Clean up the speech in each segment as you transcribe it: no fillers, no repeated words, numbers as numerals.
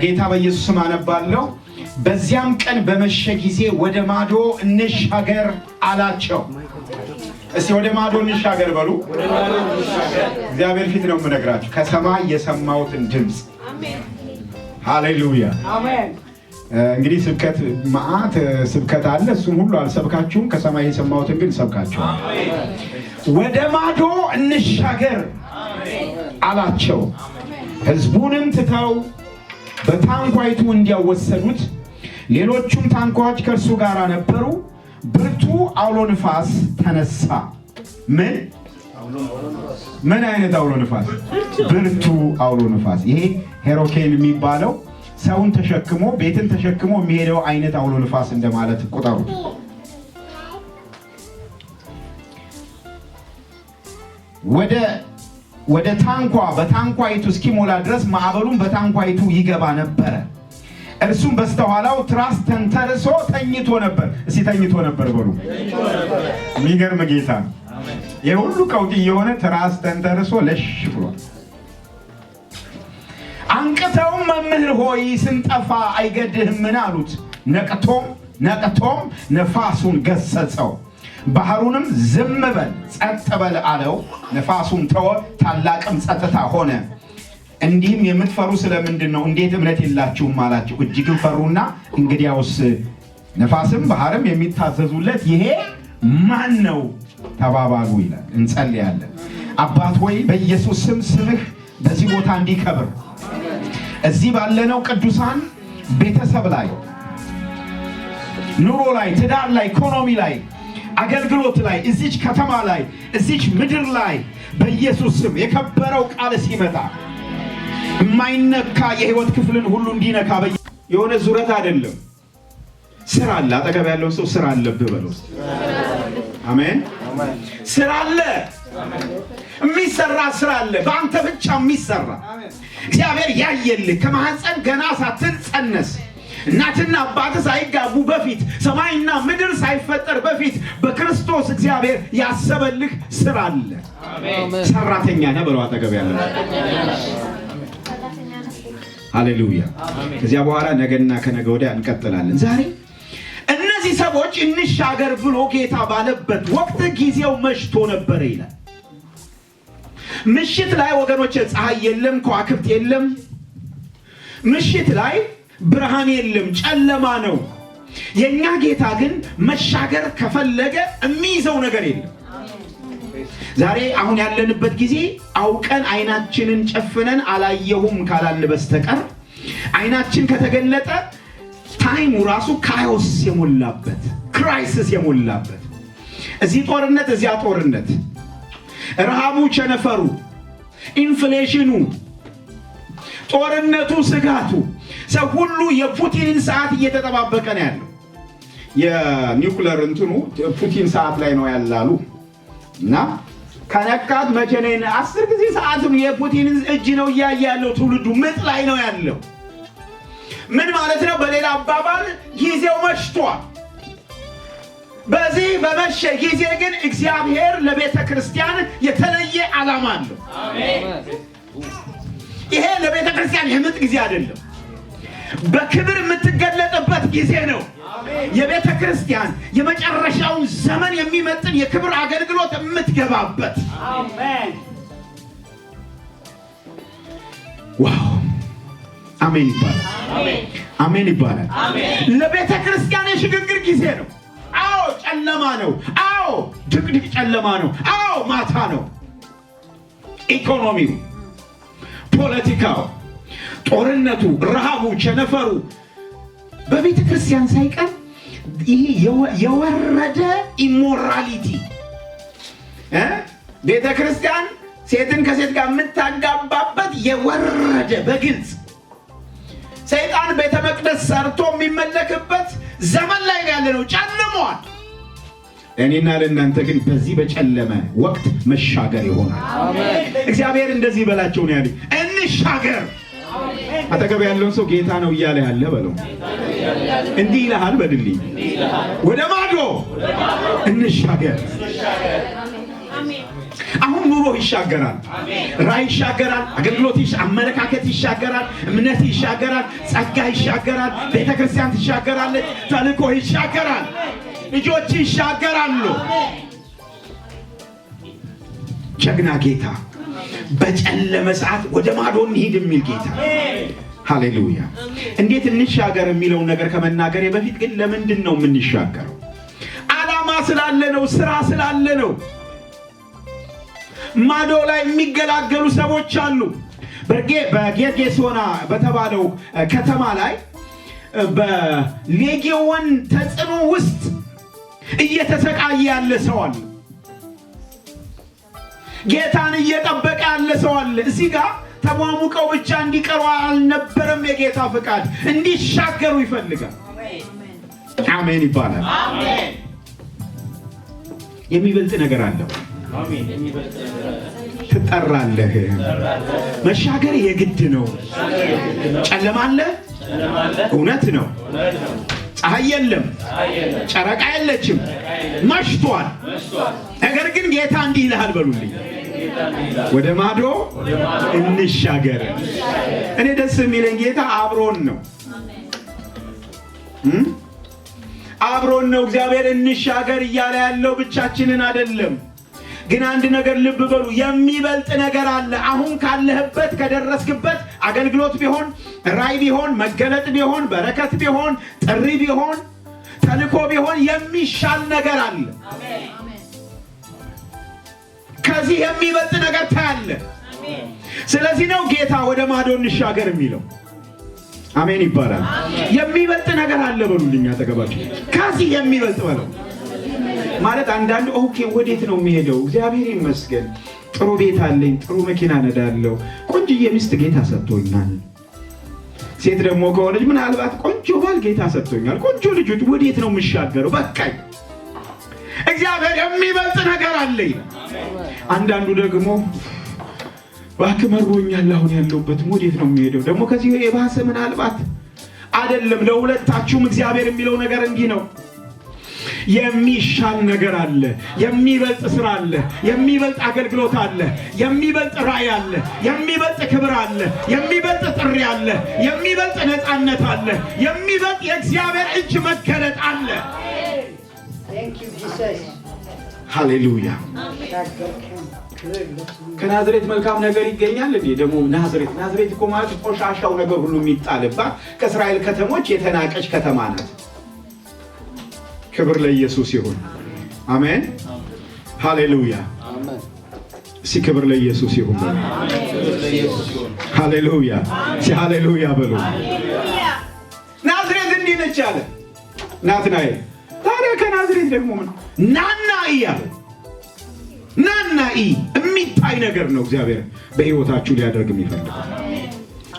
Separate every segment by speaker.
Speaker 1: በጌታ በኢየሱስ ስም አነባለሁ። በዚያም ቀን በመሸ ጊዜ ወደ ማዶ እንሻገር አላቸው። እስቲ ወደ ማዶ እንሻገር በሉ። እግዚአብሔር ፊት ነው የምነግራችሁ፣ ከሰማይ የሰማሁትን ድምፅ። ሃሌሉያ። እንግዲህ ስብከት መዓት ስብከት አለ። እሱን ሁሉ አልሰብካችሁም። ከሰማይ የሰማሁትን ግን ሰብካችኋል። ወደ ማዶ እንሻገር አላቸው። ሕዝቡንም ትተው በታንኳይቱ እንዲያወሰዱት፣ ሌሎቹም ታንኳዎች ከእርሱ ጋር ነበሩ። ብርቱ አውሎ ንፋስ ተነሳ። ምን አይነት አውሎ ንፋስ? ብርቱ አውሎ ንፋስ። ይሄ hurricane የሚባለው ሰውን ተሸክሞ፣ ቤትን ተሸክሞ የሚሄደው አይነት አውሎ ንፋስ እንደማለት ቁጠሩት። ወደ ታንኳ በታንኳይቱ እስኪሞላ ድረስ ማዕበሉን በታንኳይቱ ይገባ ነበረ። እርሱም በስተኋላው ትራስ ተንተርሶ ተኝቶ ነበር። እስቲ ተኝቶ ነበር በሉ። የሚገርም ጌታ ነው። የሁሉ ቀውጢ የሆነ ትራስ ተንተርሶ ለሽ ብሏል። አንቅተውም መምህር ሆይ፣ ስንጠፋ አይገድህምን አሉት። ነቅቶም ነፋሱን ገሰጸው፣ ባህሩንም ዝም በል ጸጥ በል አለው። ነፋሱም ተወ፣ ታላቅም ጸጥታ ሆነ። እንዲህም የምትፈሩ ስለምንድን ነው? እንዴት እምነት የላችሁም አላቸው። እጅግም ፈሩና እንግዲያውስ ነፋስም ባህርም የሚታዘዙለት ይሄ ማን ነው ተባባሉ ይላል። እንጸልያለን። አባት ሆይ፣ በኢየሱስ ስም ስምህ በዚህ ቦታ እንዲከብር፣ እዚህ ባለነው ቅዱሳን ቤተሰብ ላይ፣ ኑሮ ላይ፣ ትዳር ላይ፣ ኢኮኖሚ ላይ፣ አገልግሎት ላይ፣ እዚች ከተማ ላይ፣ እዚች ምድር ላይ በኢየሱስ ስም የከበረው ቃል ሲመጣ የማይነካ የህይወት ክፍልን ሁሉ እንዲነካ። የሆነ ዙረት አይደለም፣ ስራ አለ። አጠገብ ያለው ሰው ስራ አለብህ በለው። አሜን። ስራ አለ፣ የሚሰራ ስራ አለ። በአንተ ብቻ የሚሰራ፣ እግዚአብሔር ያየልህ፣ ከማህፀን ገና ሳትጸነስ፣ እናትና አባት ሳይጋቡ በፊት፣ ሰማይና ምድር ሳይፈጠር በፊት በክርስቶስ እግዚአብሔር ያሰበልህ ስራ አለ። ሰራተኛ ነህ በለው አጠገብ ያለው። ሃሌሉያ። ከዚያ በኋላ ነገና ከነገ ወዲያ እንቀጥላለን። ዛሬ እነዚህ ሰዎች እንሻገር ብሎ ጌታ ባለበት ወቅት ጊዜው መሽቶ ነበረ ይላል። ምሽት ላይ ወገኖች ፀሐይ የለም፣ ከዋክብት የለም። ምሽት ላይ ብርሃን የለም፣ ጨለማ ነው። የእኛ ጌታ ግን መሻገር ከፈለገ የሚይዘው ነገር የለም። ዛሬ አሁን ያለንበት ጊዜ አውቀን አይናችንን ጨፍነን አላየሁም ካላልን በስተቀር አይናችን ከተገለጠ time ኡ ራሱ chaos የሞላበት፣ crisis የሞላበት፣ እዚህ ጦርነት፣ እዚያ ጦርነት፣ ረሃቡ፣ ቸነፈሩ፣ inflation ኑ፣ ጦርነቱ፣ ስጋቱ፣ ሰው ሁሉ የፑቲንን ሰዓት እየተጠባበቀ ነው ያለው። የኒውክለር እንትኑ ፑቲን ሰዓት ላይ ነው ያላሉ እና ከነካት መቼ ነው 10 ጊዜ ሰዓቱን የፑቲንን እጅ ነው እያየ ያለው። ትውልዱ ምጥ ላይ ነው ያለው። ምን ማለት ነው? በሌላ አባባል ጊዜው መሽቷል። በዚህ በመሸ ጊዜ ግን እግዚአብሔር ለቤተ ክርስቲያን የተለየ ዓላማ አለው። ይሄ ለቤተ ክርስቲያን የምጥ ጊዜ አይደለም። በክብር የምትገለጥበት ጊዜ ነው። የቤተ ክርስቲያን የመጨረሻውን ዘመን የሚመጥን የክብር አገልግሎት የምትገባበት። Wow! አሜን ይባላል። አሜን ይባላል። ለቤተ ክርስቲያን የሽግግር ጊዜ ነው። አዎ ጨለማ ነው። አዎ ድቅድቅ ጨለማ ነው። አዎ ማታ ነው። ኢኮኖሚው፣ ፖለቲካው፣ ጦርነቱ፣ ረሃቡ፣ ቸነፈሩ፣ በቤተ ክርስቲያን ሳይቀር ይሄ የወረደ immorality፣ ቤተ ክርስቲያን ሴትን ከሴት ጋር የምታጋባበት የወረደ፣ በግልጽ ሰይጣን ቤተ መቅደስ ሰርቶ የሚመለክበት ዘመን ላይ ያለ ነው። ጨልሟል። እኔና ለእናንተ ግን በዚህ በጨለመ ወቅት መሻገር ይሆናል። እግዚአብሔር እንደዚህ በላቸው ነው ያለኝ፣ እንሻገር። አጠገብ ያለውን ሰው ጌታ ነው እያለ ያለ በለው። እንዲህ ይልሃል በድልኝ፣ ወደ ማዶ እንሻገር። አሁን ኑሮ ይሻገራል፣ ራዕይ ይሻገራል፣ አገልግሎት፣ አመለካከት ይሻገራል፣ እምነት ይሻገራል፣ ጸጋ ይሻገራል፣ ቤተ ክርስቲያን ትሻገራለች፣ ተልእኮ ይሻገራል፣ ልጆች ይሻገራሉ። ጀግና ጌታ፣ በጨለመ ሰዓት ወደ ማዶ እንሂድ የሚል ጌታ። ሃሌሉያ። እንዴት እንሻገር የሚለውን ነገር ከመናገሬ በፊት ግን ለምንድን ነው የምንሻገረው? ዓላማ ስላለ ነው። ስራ ስላለ ነው። ማዶ ላይ የሚገላገሉ ሰዎች አሉ። በጌርጌሶና በተባለው ከተማ ላይ በሌጌዎን ተጽዕኖ ውስጥ እየተሰቃየ ያለ ሰው አለ። ጌታን እየጠበቀ ያለ ሰው አለ። እዚህ ጋር ተሟሙቀው ብቻ እንዲቀሩ አልነበረም የጌታ ፈቃድ፣ እንዲሻገሩ ይፈልጋል። አሜን ይባላል። የሚበልጥ ነገር አለው። ትጠራለህ። መሻገር የግድ ነው። ጨለማ አለ፣ እውነት ነው። ፀሐይ የለም፣ ጨረቃ የለችም፣ መሽቷል። ነገር ግን ጌታ እንዲህ ይልሃል በሉልኝ፣ ወደ ማዶ እንሻገር። እኔ ደስ የሚለኝ ጌታ አብሮን ነው፣ አብሮን ነው። እግዚአብሔር እንሻገር እያለ ያለው ብቻችንን አይደለም። ግን አንድ ነገር ልብ በሉ፣ የሚበልጥ ነገር አለ። አሁን ካለህበት ከደረስክበት አገልግሎት ቢሆን፣ ራዕይ ቢሆን፣ መገለጥ ቢሆን፣ በረከት ቢሆን፣ ጥሪ ቢሆን፣ ተልኮ ቢሆን የሚሻል ነገር አለ። ከዚህ የሚበልጥ ነገር ታያለህ። ስለዚህ ነው ጌታ ወደ ማዶ እንሻገር የሚለው። አሜን ይባላል። የሚበልጥ ነገር አለ በሉልኝ። አጠገባችሁ ከዚህ የሚበልጥ በለው። ማለት አንዳንድ okay፣ ወዴት ነው የሚሄደው? እግዚአብሔር ይመስገን ጥሩ ቤት አለኝ፣ ጥሩ መኪና ነዳለሁ፣ ቆንጅዬ ሚስት ጌታ ሰጥቶኛል። ሴት ደግሞ ከሆነች ምናልባት ቆንጆ ባል ጌታ ሰጥቶኛል፣ ቆንጆ ልጆች፣ ወዴት ነው የምሻገረው? በቃኝ፣ እግዚአብሔር የሚበልጥ ነገር አለ ይላል። አንዳንዱ ደግሞ እባክህ መርቦኛል፣ አሁን ያለሁበትም ወዴት ነው የሚሄደው? ደግሞ ከዚህ የባሰ ምናልባት አይደለም። ለሁለታችሁም እግዚአብሔር የሚለው ነገር እንዲህ ነው። የሚሻል ነገር አለ። የሚበልጥ ስራ አለ። የሚበልጥ አገልግሎት አለ። የሚበልጥ ራዕይ አለ። የሚበልጥ ክብር አለ። የሚበልጥ ጥሪ አለ። የሚበልጥ ነፃነት አለ። የሚበልጥ የእግዚአብሔር እጅ መገለጥ አለ።
Speaker 2: Thank you, Jesus.
Speaker 1: ሃሌሉያ።
Speaker 2: ተሻገርከን። ክብር ለስሙ።
Speaker 1: ከናዝሬት መልካም ነገር ይገኛል እንዴ? ደግሞ ናዝሬት፣ ናዝሬት እኮ ማለት ቆሻሻው ነገር ሁሉ የሚጣልባት ከእስራኤል ከተሞች የተናቀች ከተማ ናት። ክብር ለኢየሱስ ይሁን። አሜን፣ ሃሌሉያ። እስኪ ክብር ለኢየሱስ ይሁን በሉ። ሃሌሉያ፣ እስኪ ሃሌሉያ በሉ። ናዝሬት እንዲህ ነች አለ ናትናኤል። ታዲያ ከናዝሬት ደግሞ ምን ናና እያለ ናና ኢ የሚታይ ነገር ነው እግዚአብሔር በሕይወታችሁ ሊያደርግ የሚፈልገው።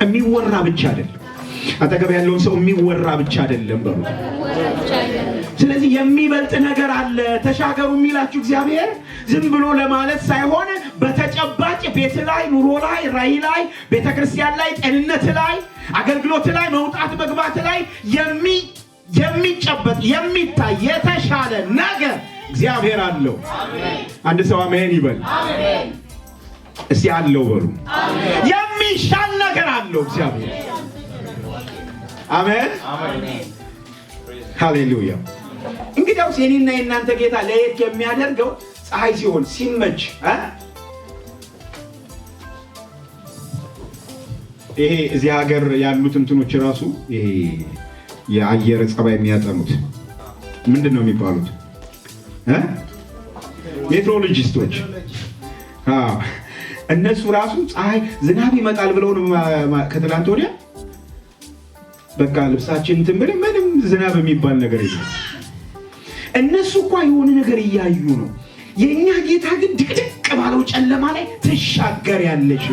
Speaker 1: የሚወራ ብቻ አይደለም። አጠገብ ያለውን ሰው የሚወራ ብቻ አይደለም በሉት። ስለዚህ የሚበልጥ ነገር አለ። ተሻገሩ የሚላችሁ እግዚአብሔር ዝም ብሎ ለማለት ሳይሆን በተጨባጭ ቤት ላይ፣ ኑሮ ላይ፣ ራዕይ ላይ፣ ቤተክርስቲያን ላይ፣ ጤንነት ላይ፣ አገልግሎት ላይ፣ መውጣት መግባት ላይ የሚጨበጥ የሚታይ የተሻለ ነገር እግዚአብሔር አለው። አንድ ሰው አሜን ይበል እስቲ። አለው በሉ። የሚሻል ነገር አለው እግዚአብሔር። አሜን፣ ሃሌሉያ። እንግዲያውስ የኔና የእናንተ ጌታ ለየት የሚያደርገው ፀሐይ ሲሆን ሲመች ይሄ እዚህ ሀገር ያሉት እንትኖች ራሱ ይሄ የአየር ጸባይ የሚያጠኑት ምንድን ነው የሚባሉት? Meteorologist ኦች። እነሱ ራሱ ፀሐይ ዝናብ ይመጣል ብለው ነው ከትላንት ወዲያ በቃ ልብሳችን እንትን ብለን ምንም ዝናብ የሚባል ነገር የለም። እነሱ እኳ የሆነ ነገር እያዩ ነው። የእኛ ጌታ ግን ድቅድቅ ባለው ጨለማ ላይ ትሻገር ያለች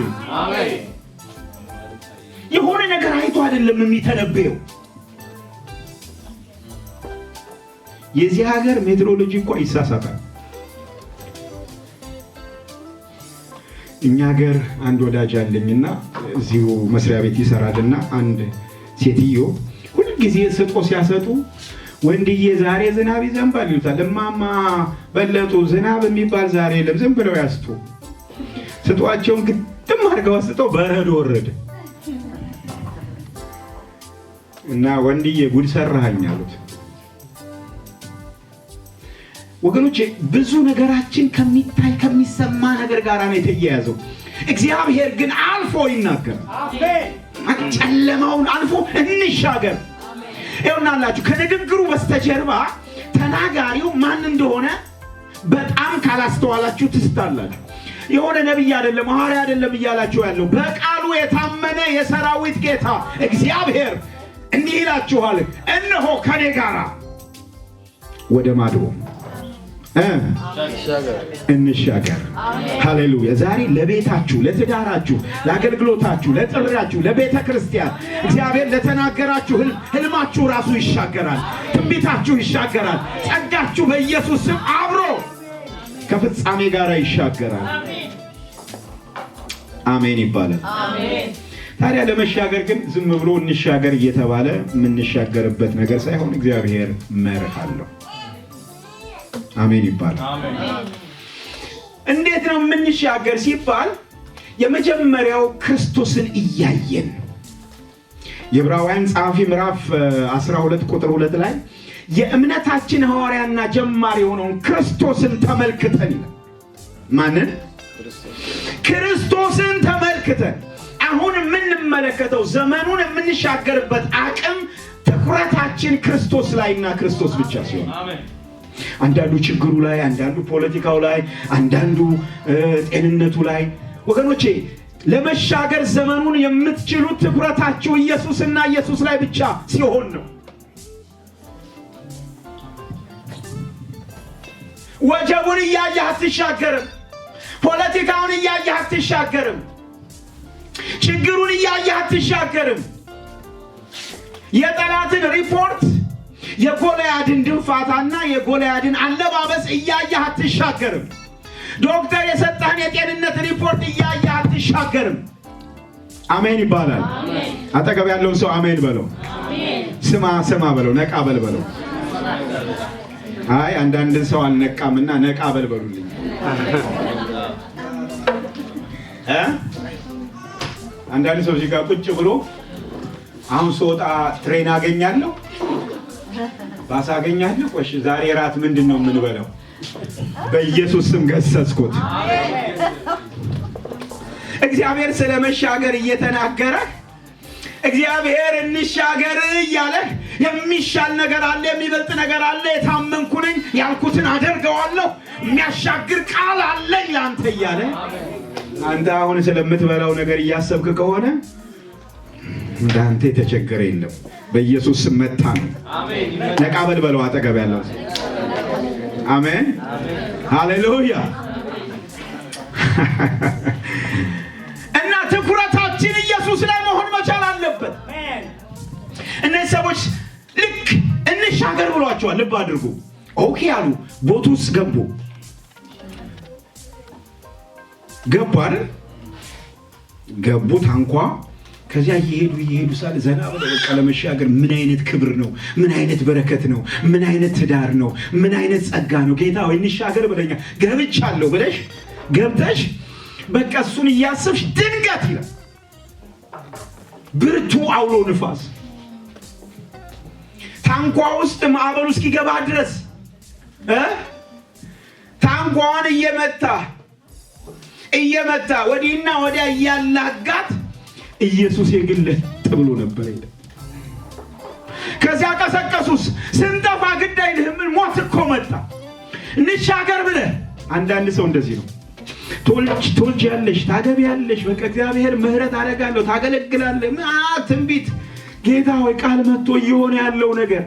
Speaker 1: የሆነ ነገር አይቶ አይደለም የሚተነበየው። የዚህ ሀገር ሜትሮሎጂ እኳ ይሳሳታል። እኛ ሀገር አንድ ወዳጅ አለኝና እዚሁ መስሪያ ቤት ይሰራልና አንድ ሴትዮ ሁልጊዜ ስጦ ሲያሰጡ ወንድዬ ዛሬ ዝናብ ይዘንባል ይሉታል። እማማ በለጡ ዝናብ የሚባል ዛሬ የለም፣ ዝም ብለው ያስጡ። ስጧቸውን ግጥም አድርገው አስጠው በረዶ ወረደ እና ወንድዬ ጉድ ሰራኸኝ አሉት። ወገኖቼ ብዙ ነገራችን ከሚታይ ከሚሰማ ነገር ጋር ነው የተያያዘው። እግዚአብሔር ግን አልፎ ይናገራል። ጨለማውን አልፎ እንሻገር። ይኸውናላችሁ ከንግግሩ በስተጀርባ ተናጋሪው ማን እንደሆነ በጣም ካላስተዋላችሁ ትስታላችሁ። የሆነ ነቢይ አይደለም ሐዋርያ አይደለም እያላችሁ ያለው በቃሉ የታመነ የሰራዊት ጌታ እግዚአብሔር እንዲህ ይላችኋል፣ እነሆ ከኔ ጋራ ወደ ማዶ እንሻገር። ሃሌሉያ! ዛሬ ለቤታችሁ፣ ለትዳራችሁ፣ ለአገልግሎታችሁ፣ ለጥሪያችሁ፣ ለቤተ ክርስቲያን እግዚአብሔር ለተናገራችሁ ህልማችሁ ራሱ ይሻገራል። ትንቢታችሁ ይሻገራል። ጸጋችሁ በኢየሱስ ስም አብሮ ከፍጻሜ ጋር ይሻገራል። አሜን ይባላል። ታዲያ ለመሻገር ግን ዝም ብሎ እንሻገር እየተባለ የምንሻገርበት ነገር ሳይሆን እግዚአብሔር መርህ አለው። አሜን ይባላል። እንዴት ነው የምንሻገር ሲባል የመጀመሪያው ክርስቶስን እያየን የዕብራውያን ጸሐፊ ምዕራፍ 12 ቁጥር 2 ላይ የእምነታችን ሐዋርያና ጀማሪ የሆነውን ክርስቶስን ተመልክተን ይላል። ማንን? ክርስቶስን ተመልክተን። አሁን የምንመለከተው ዘመኑን የምንሻገርበት አቅም ትኩረታችን ክርስቶስ ላይና ክርስቶስ ብቻ ሲሆን፣ አንዳንዱ ችግሩ ላይ፣ አንዳንዱ ፖለቲካው ላይ፣ አንዳንዱ ጤንነቱ ላይ። ወገኖቼ ለመሻገር ዘመኑን የምትችሉት ትኩረታችሁ ኢየሱስና ኢየሱስ ላይ ብቻ ሲሆን ነው። ወጀቡን እያየህ አትሻገርም። ፖለቲካውን እያየህ አትሻገርም። ችግሩን እያየህ አትሻገርም። የጠላትን ሪፖርት፣ የጎልያድን ድንፋታና የጎልያድን አለባበስ እያየህ አትሻገርም። ዶክተር የሰጠህን የጤንነት ሪፖርት እያየህ አትሻገርም። አሜን ይባላል። አጠገብ ያለውን ሰው አሜን በለው። ስማ ስማ በለው። ነቃ በል በለው። አይ አንዳንድን ሰው አልነቃምና ነቃ በል በሉልኝ። አንዳንድ ሰው እዚህ ጋር ቁጭ ብሎ አሁን ስወጣ train አገኛለሁ፣ ባስ አገኛለሁ። ቆሽ ዛሬ ራት ምንድን ነው የምንበለው? በኢየሱስ ስም ገሰጽኩት። እግዚአብሔር ስለ መሻገር እየተናገረ፣ እግዚአብሔር እንሻገር እያለ፣ የሚሻል ነገር አለ፣ የሚበልጥ ነገር አለ፣ የታመንኩ ነኝ፣ ያልኩትን አደርገዋለሁ፣ የሚያሻግር ቃል አለኝ ለአንተ እያለ አንተ አሁን ስለምትበላው ነገር እያሰብክ ከሆነ እንዳንተ የተቸገረ የለም። በኢየሱስ ስም መታ ነው። ነቃ በል በለው አጠገብ ያለው። አሜን ሃሌሉያ። እና ትኩረታችን ኢየሱስ ላይ መሆን መቻል አለበት። እነዚህ ሰዎች ልክ እንሻገር ብሏቸዋል። ልብ አድርጉ። Okay አሉ። Boat ውስጥ ገቡ። ገቡ አይደል? ገቡ ታንኳ። ከዚያ እየሄዱ እየሄዱ ሳለ ዘና ብለው በቃ ለመሻገር ምን አይነት ክብር ነው፣ ምን አይነት በረከት ነው፣ ምን አይነት ትዳር ነው፣ ምን አይነት ጸጋ ነው። ጌታ ሆይ እንሻገር ብለኛ ገብቻለሁ ብለሽ ገብተሽ በቃ እሱን እያሰብሽ ድንገት ይላል ብርቱ አውሎ ንፋስ ታንኳ ውስጥ ማዕበሉ እስኪገባ ድረስ ታንኳዋን እየመታ እየመታ ወዲህና ወዲያ እያላጋት ኢየሱስ የግል ለጥ ብሎ ነበር። ከዚያ ቀሰቀሱስ። ስንጠፋ ግድ አይልህም? ሞት እኮ መጣ። እንሻገር ብለህ አንዳንድ ሰው እንደዚህ ነው። ትወልጃለሽ፣ ታገቢያለሽ፣ በቃ እግዚአብሔር ምህረት አደርጋለሁ፣ ታገለግላለህ። ትንቢት ጌታ ሆይ ቃል መጥቶ እየሆነ ያለው ነገር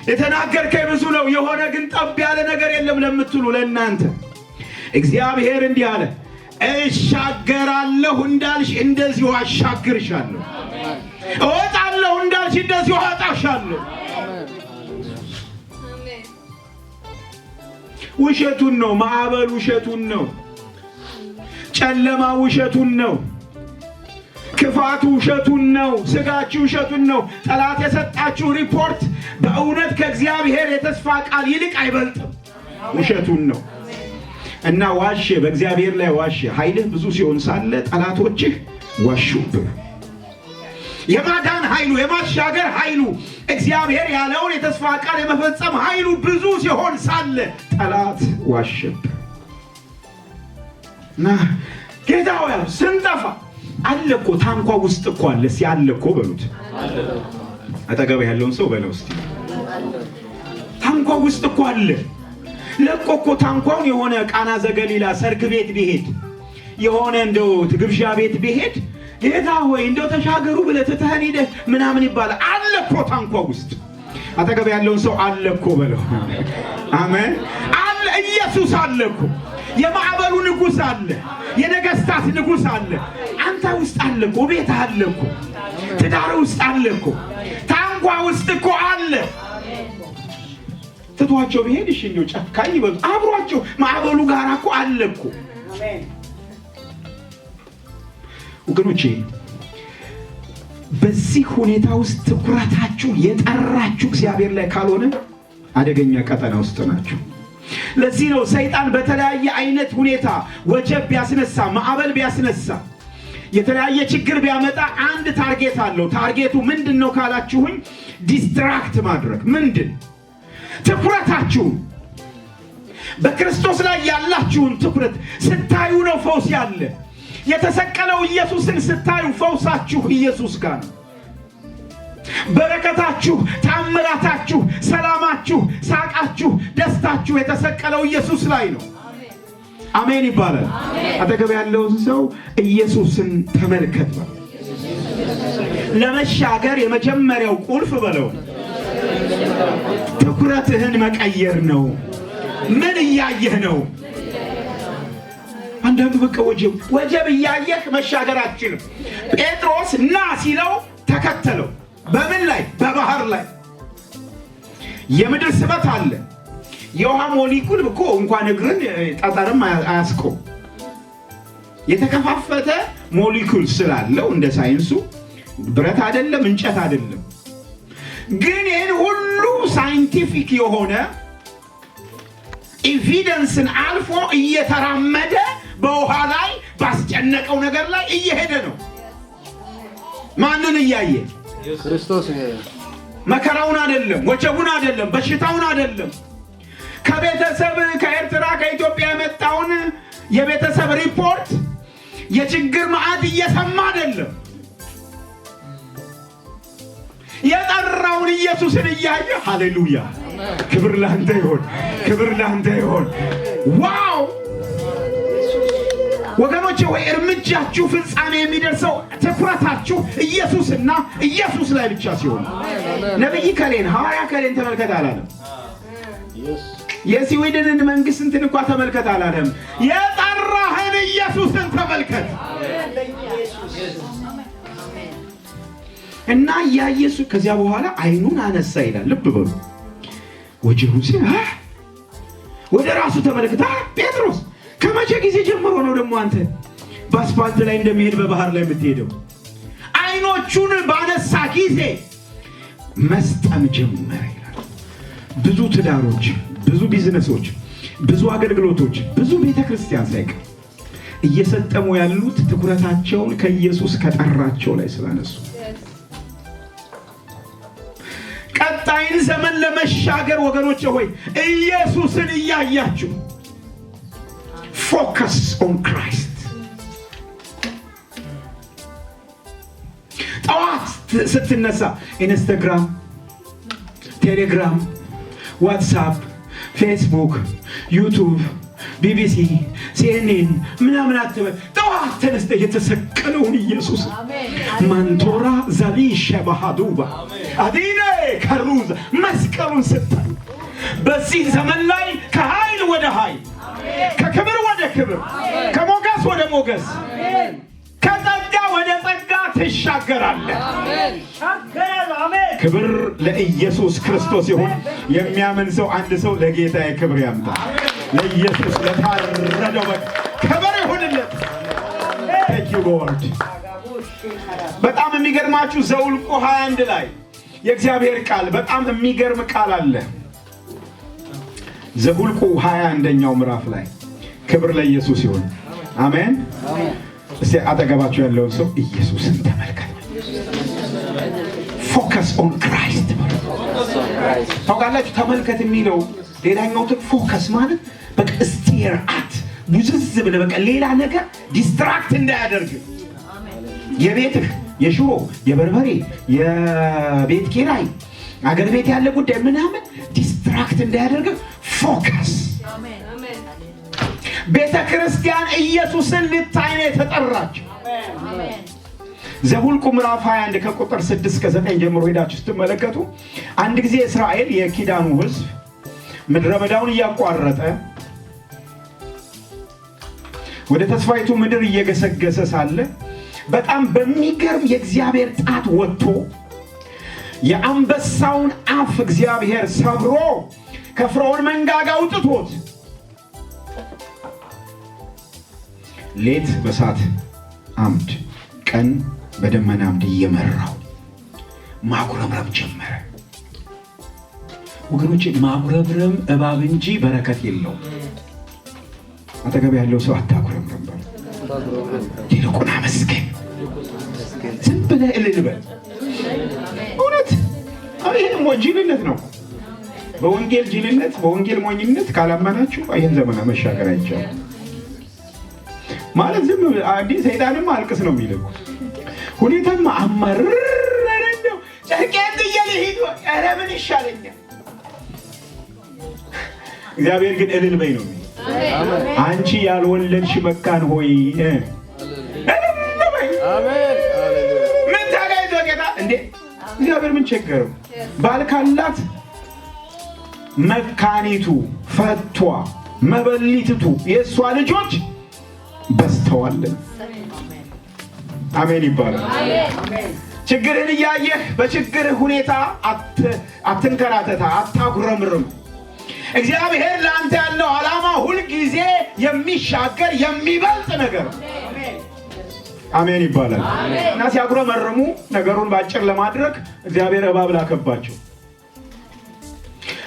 Speaker 1: የተናገርከኝ ብዙ ነው፣ የሆነ ግን ጠብ ያለ ነገር የለም ለምትሉ ለእናንተ እግዚአብሔር እንዲህ አለ፣ እሻገራለሁ እንዳልሽ እንደዚሁ አሻግርሻለሁ። እወጣለሁ እንዳልሽ እንደዚሁ አወጣሻለሁ። ውሸቱን ነው። ማዕበል ውሸቱን ነው። ጨለማ ውሸቱን ነው። ክፋቱ ውሸቱን ነው። ስጋችሁ ውሸቱን ነው። ጠላት የሰጣችሁ ሪፖርት በእውነት ከእግዚአብሔር የተስፋ ቃል ይልቅ አይበልጥም። ውሸቱን ነው። እና ዋሸ፣ በእግዚአብሔር ላይ ዋሸ። ኃይልህ ብዙ ሲሆን ሳለ ጠላቶችህ ዋሹብህ። የማዳን ኃይሉ፣ የማሻገር ኃይሉ፣ እግዚአብሔር ያለውን የተስፋ ቃል የመፈጸም ኃይሉ ብዙ ሲሆን ሳለ ጠላት ዋሸብህ። እና ጌታ ሆይ ስንጠፋ አለ እኮ፣ ታንኳ ውስጥ እኮ አለ። እስኪ አለ እኮ በሉት። አጠገብ ያለውን ሰው በለው እስቲ። ታንኳ ውስጥ እኮ አለ። ለቆ እኮ ታንኳውን የሆነ ቃና ዘገሊላ ሰርግ ቤት ቢሄድ፣ የሆነ እንደው ግብዣ ቤት ቢሄድ፣ ጌታ ሆይ እንደው ተሻገሩ ብለህ ትተኸን ሂደህ ምናምን ይባላል። አለ እኮ ታንኳ ውስጥ። አጠገብ ያለውን ሰው አለ እኮ በለው። አሜን። አለ፣ ኢየሱስ አለ እኮ። የማዕበሉ ንጉሥ አለ። የነገስታት ንጉሥ አለ። አንተ ውስጥ አለ እኮ። ቤት አለ እኮ። ትዳር ውስጥ አለ እኮ። ታንኳ ውስጥ እኮ አለ። ትቷቸው ቢሄድ እሺ እንደው ጨካኝ ይበሉ። አብሯቸው ማዕበሉ ጋር እኮ አለ እኮ። ወገኖቼ፣ በዚህ ሁኔታ ውስጥ ትኩረታችሁ የጠራችሁ እግዚአብሔር ላይ ካልሆነ አደገኛ ቀጠና ውስጥ ናችሁ። ለዚህ ነው ሰይጣን በተለያየ አይነት ሁኔታ ወጀብ ቢያስነሳ፣ ማዕበል ቢያስነሳ፣ የተለያየ ችግር ቢያመጣ አንድ target አለው። Target ኡ ምንድን ነው ካላችሁኝ፣ distract ማድረግ። ምንድን? ትኩረታችሁ፣ በክርስቶስ ላይ ያላችሁን ትኩረት ስታዩ ነው ፈውስ ያለ። የተሰቀለው ኢየሱስን ስታዩ ፈውሳችሁ ኢየሱስ ጋር ነው። በረከታችሁ፣ ታምራታችሁ፣ ሰላማችሁ፣ ሳቃችሁ፣ ደስታችሁ የተሰቀለው ኢየሱስ ላይ ነው። አሜን ይባላል። አጠገብ ያለውን ሰው ኢየሱስን ተመልከት በለው። ለመሻገር የመጀመሪያው ቁልፍ በለው ትኩረትህን መቀየር ነው። ምን እያየህ ነው? አንዳንዱ በቃ ወጀብ ወጀብ እያየህ መሻገር አትችልም። ጴጥሮስ ና ሲለው ተከተለው። በምን ላይ? በባህር ላይ። የምድር ስበት አለ። የውሃ ሞሊኩል እኮ እንኳን እግርን ጠጠርም አያስቆም። የተከፋፈተ ሞሊኩል ስላለው እንደ ሳይንሱ ብረት አይደለም፣ እንጨት አይደለም። ግን ይህን ሁሉ scientific የሆነ evidence ን አልፎ እየተራመደ በውሃ ላይ ባስጨነቀው ነገር ላይ እየሄደ ነው። ማንን እያየ?
Speaker 3: ክርስቶስ።
Speaker 1: መከራውን አይደለም፣ ወጀቡን አይደለም፣ በሽታውን አይደለም። ከቤተሰብ ከኤርትራ ከኢትዮጵያ የመጣውን የቤተሰብ ሪፖርት፣ የችግር መዓት እየሰማ አይደለም። የጠራውን ኢየሱስን እያየ ሃሌሉያ፣ ክብር ላንተ ይሁን፣ ክብር ላንተ ይሁን። Wow ወገኖቼ፣ ወይ እርምጃችሁ ፍጻሜ የሚደርሰው ትኩረታችሁ ኢየሱስና ኢየሱስ ላይ ብቻ ሲሆን፣ ነቢይ ከሌን ሐዋርያ ከሌን ተመልከት አላለም። የስዊድንን መንግስት እንትን እንኳ ተመልከት አላለም። የጠራህን ኢየሱስን ተመልከት። እና እያየሱ ከዚያ በኋላ አይኑን አነሳ ይላል። ልብ በሉ፣ ወጀቡን ሲ ወደ ራሱ ተመለከተ። ጴጥሮስ፣ ከመቼ ጊዜ ጀምሮ ነው ደግሞ አንተ በአስፋልት ላይ እንደሚሄድ በባህር ላይ የምትሄደው? አይኖቹን ባነሳ ጊዜ መስጠም ጀመረ ይላል። ብዙ ትዳሮች፣ ብዙ ቢዝነሶች፣ ብዙ አገልግሎቶች፣ ብዙ ቤተ ክርስቲያን ሳይቀር እየሰጠሙ ያሉት ትኩረታቸውን ከኢየሱስ ከጠራቸው ላይ ስላነሱ። ቀጣይን ዘመን ለመሻገር ወገኖች ሆይ ኢየሱስን እያያችሁ focus on Christ። ጠዋት ስትነሳ ኢንስታግራም፣ ቴሌግራም፣ ዋትሳፕ፣ ፌስቡክ፣ ዩቱብ፣ ቢቢሲ፣ ሲኤንኤን ምናምን አትበል። ጠዋት ተነስተህ የተሰቀለውን ኢየሱስ ማንቶራ ዛሊ ሸባሃዱባ አዲነ ከሩዝ መስቀሉን ስታይ በዚህ ዘመን ላይ ከኃይል ወደ ኃይል፣ ከክብር ወደ ክብር፣ ከሞገስ ወደ ሞገስ፣ ከጸጋ ወደ ጸጋ ትሻገራለህ። ክብር ለኢየሱስ ክርስቶስ ይሁን። የሚያምን ሰው አንድ ሰው ለጌታ ክብር ያምጣ። ለኢየሱስ ለታረደው በግ ክብር ይሁንለት። Thank you, Lord። በጣም የሚገርማችሁ ዘኁልቁ 21 ላይ የእግዚአብሔር ቃል በጣም የሚገርም ቃል አለ። ዘኁልቁ 21ኛው ምዕራፍ ላይ ክብር ለኢየሱስ ይሁን። አሜን። እስቲ አጠገባችሁ ያለውን ሰው ኢየሱስን ተመልከት። Focus on Christ በሉ። ታውቃላችሁ፣ ተመልከት የሚለው ሌላኛው focus ማለት በቃ stare at፣ ውዝዝ ብለህ በቃ ሌላ ነገር distract እንዳያደርግ፣ የቤትህ የሽሮ፣ የበርበሬ፣ የቤት ኪራይ፣ አገር ቤት ያለ ጉዳይ ምናምን distract እንዳያደርግ focus። ቤተ ክርስቲያን ኢየሱስን ልታይ ነው የተጠራችው። ዘሁልቁ ምዕራፍ 21 ከቁጥር 6 እስከ 9 ጀምሮ ሄዳችሁ ስትመለከቱ አንድ ጊዜ እስራኤል የኪዳኑ ሕዝብ ምድረ በዳውን እያቋረጠ ወደ ተስፋይቱ ምድር እየገሰገሰ ሳለ በጣም በሚገርም የእግዚአብሔር ጣት ወጥቶ የአንበሳውን አፍ እግዚአብሔር ሰብሮ ከፍርዖን መንጋጋ አውጥቶት ሌት በሳት አምድ ቀን በደመና አምድ እየመራው ማጉረምረም ጀመረ። ወገኖቼ፣ ማጉረምረም እባብ እንጂ በረከት የለውም። አጠገብ ያለው ሰው አታጉረምርም በል፣ ይልቁን አመስግን። ዝም ብለህ እልል በል። እውነት ይህ ጅልነት ነው። በወንጌል ጅልነት፣ በወንጌል ሞኝነት ካላመናችሁ ይህን ዘመን መሻገር አይቻልም። ማለት ዝም አዲስ ሰይጣንም አልቅስ ነው የሚለው፣ ሁኔታማ አማረረኝ ነው። ጨርቄን ጥዬ ልሂድ፣ ኧረ ምን ይሻለኛል? እግዚአብሔር ግን እልል በይ ነው የሚለው። አንቺ ያልወለድሽ መካን ሆይ እልል በይ። ምን ታጋይቶ ጌታ እንዴ? እግዚአብሔር ምን ቸገረው? ባል ካላት መካኒቱ፣ ፈቷ፣ መበሊትቱ የእሷ ልጆች በዝተዋልን። አሜን ይባላል። ችግርህን እያየህ በችግርህ ሁኔታ አትንከራተታ፣ አታጉረምርም። እግዚአብሔር ለአንተ ያለው ዓላማ ሁልጊዜ የሚሻገር የሚበልጥ ነገር ነው። አሜን ይባላል። እና ሲያጉረመርሙ ነገሩን ባጭር ለማድረግ እግዚአብሔር እባብ ላከባቸው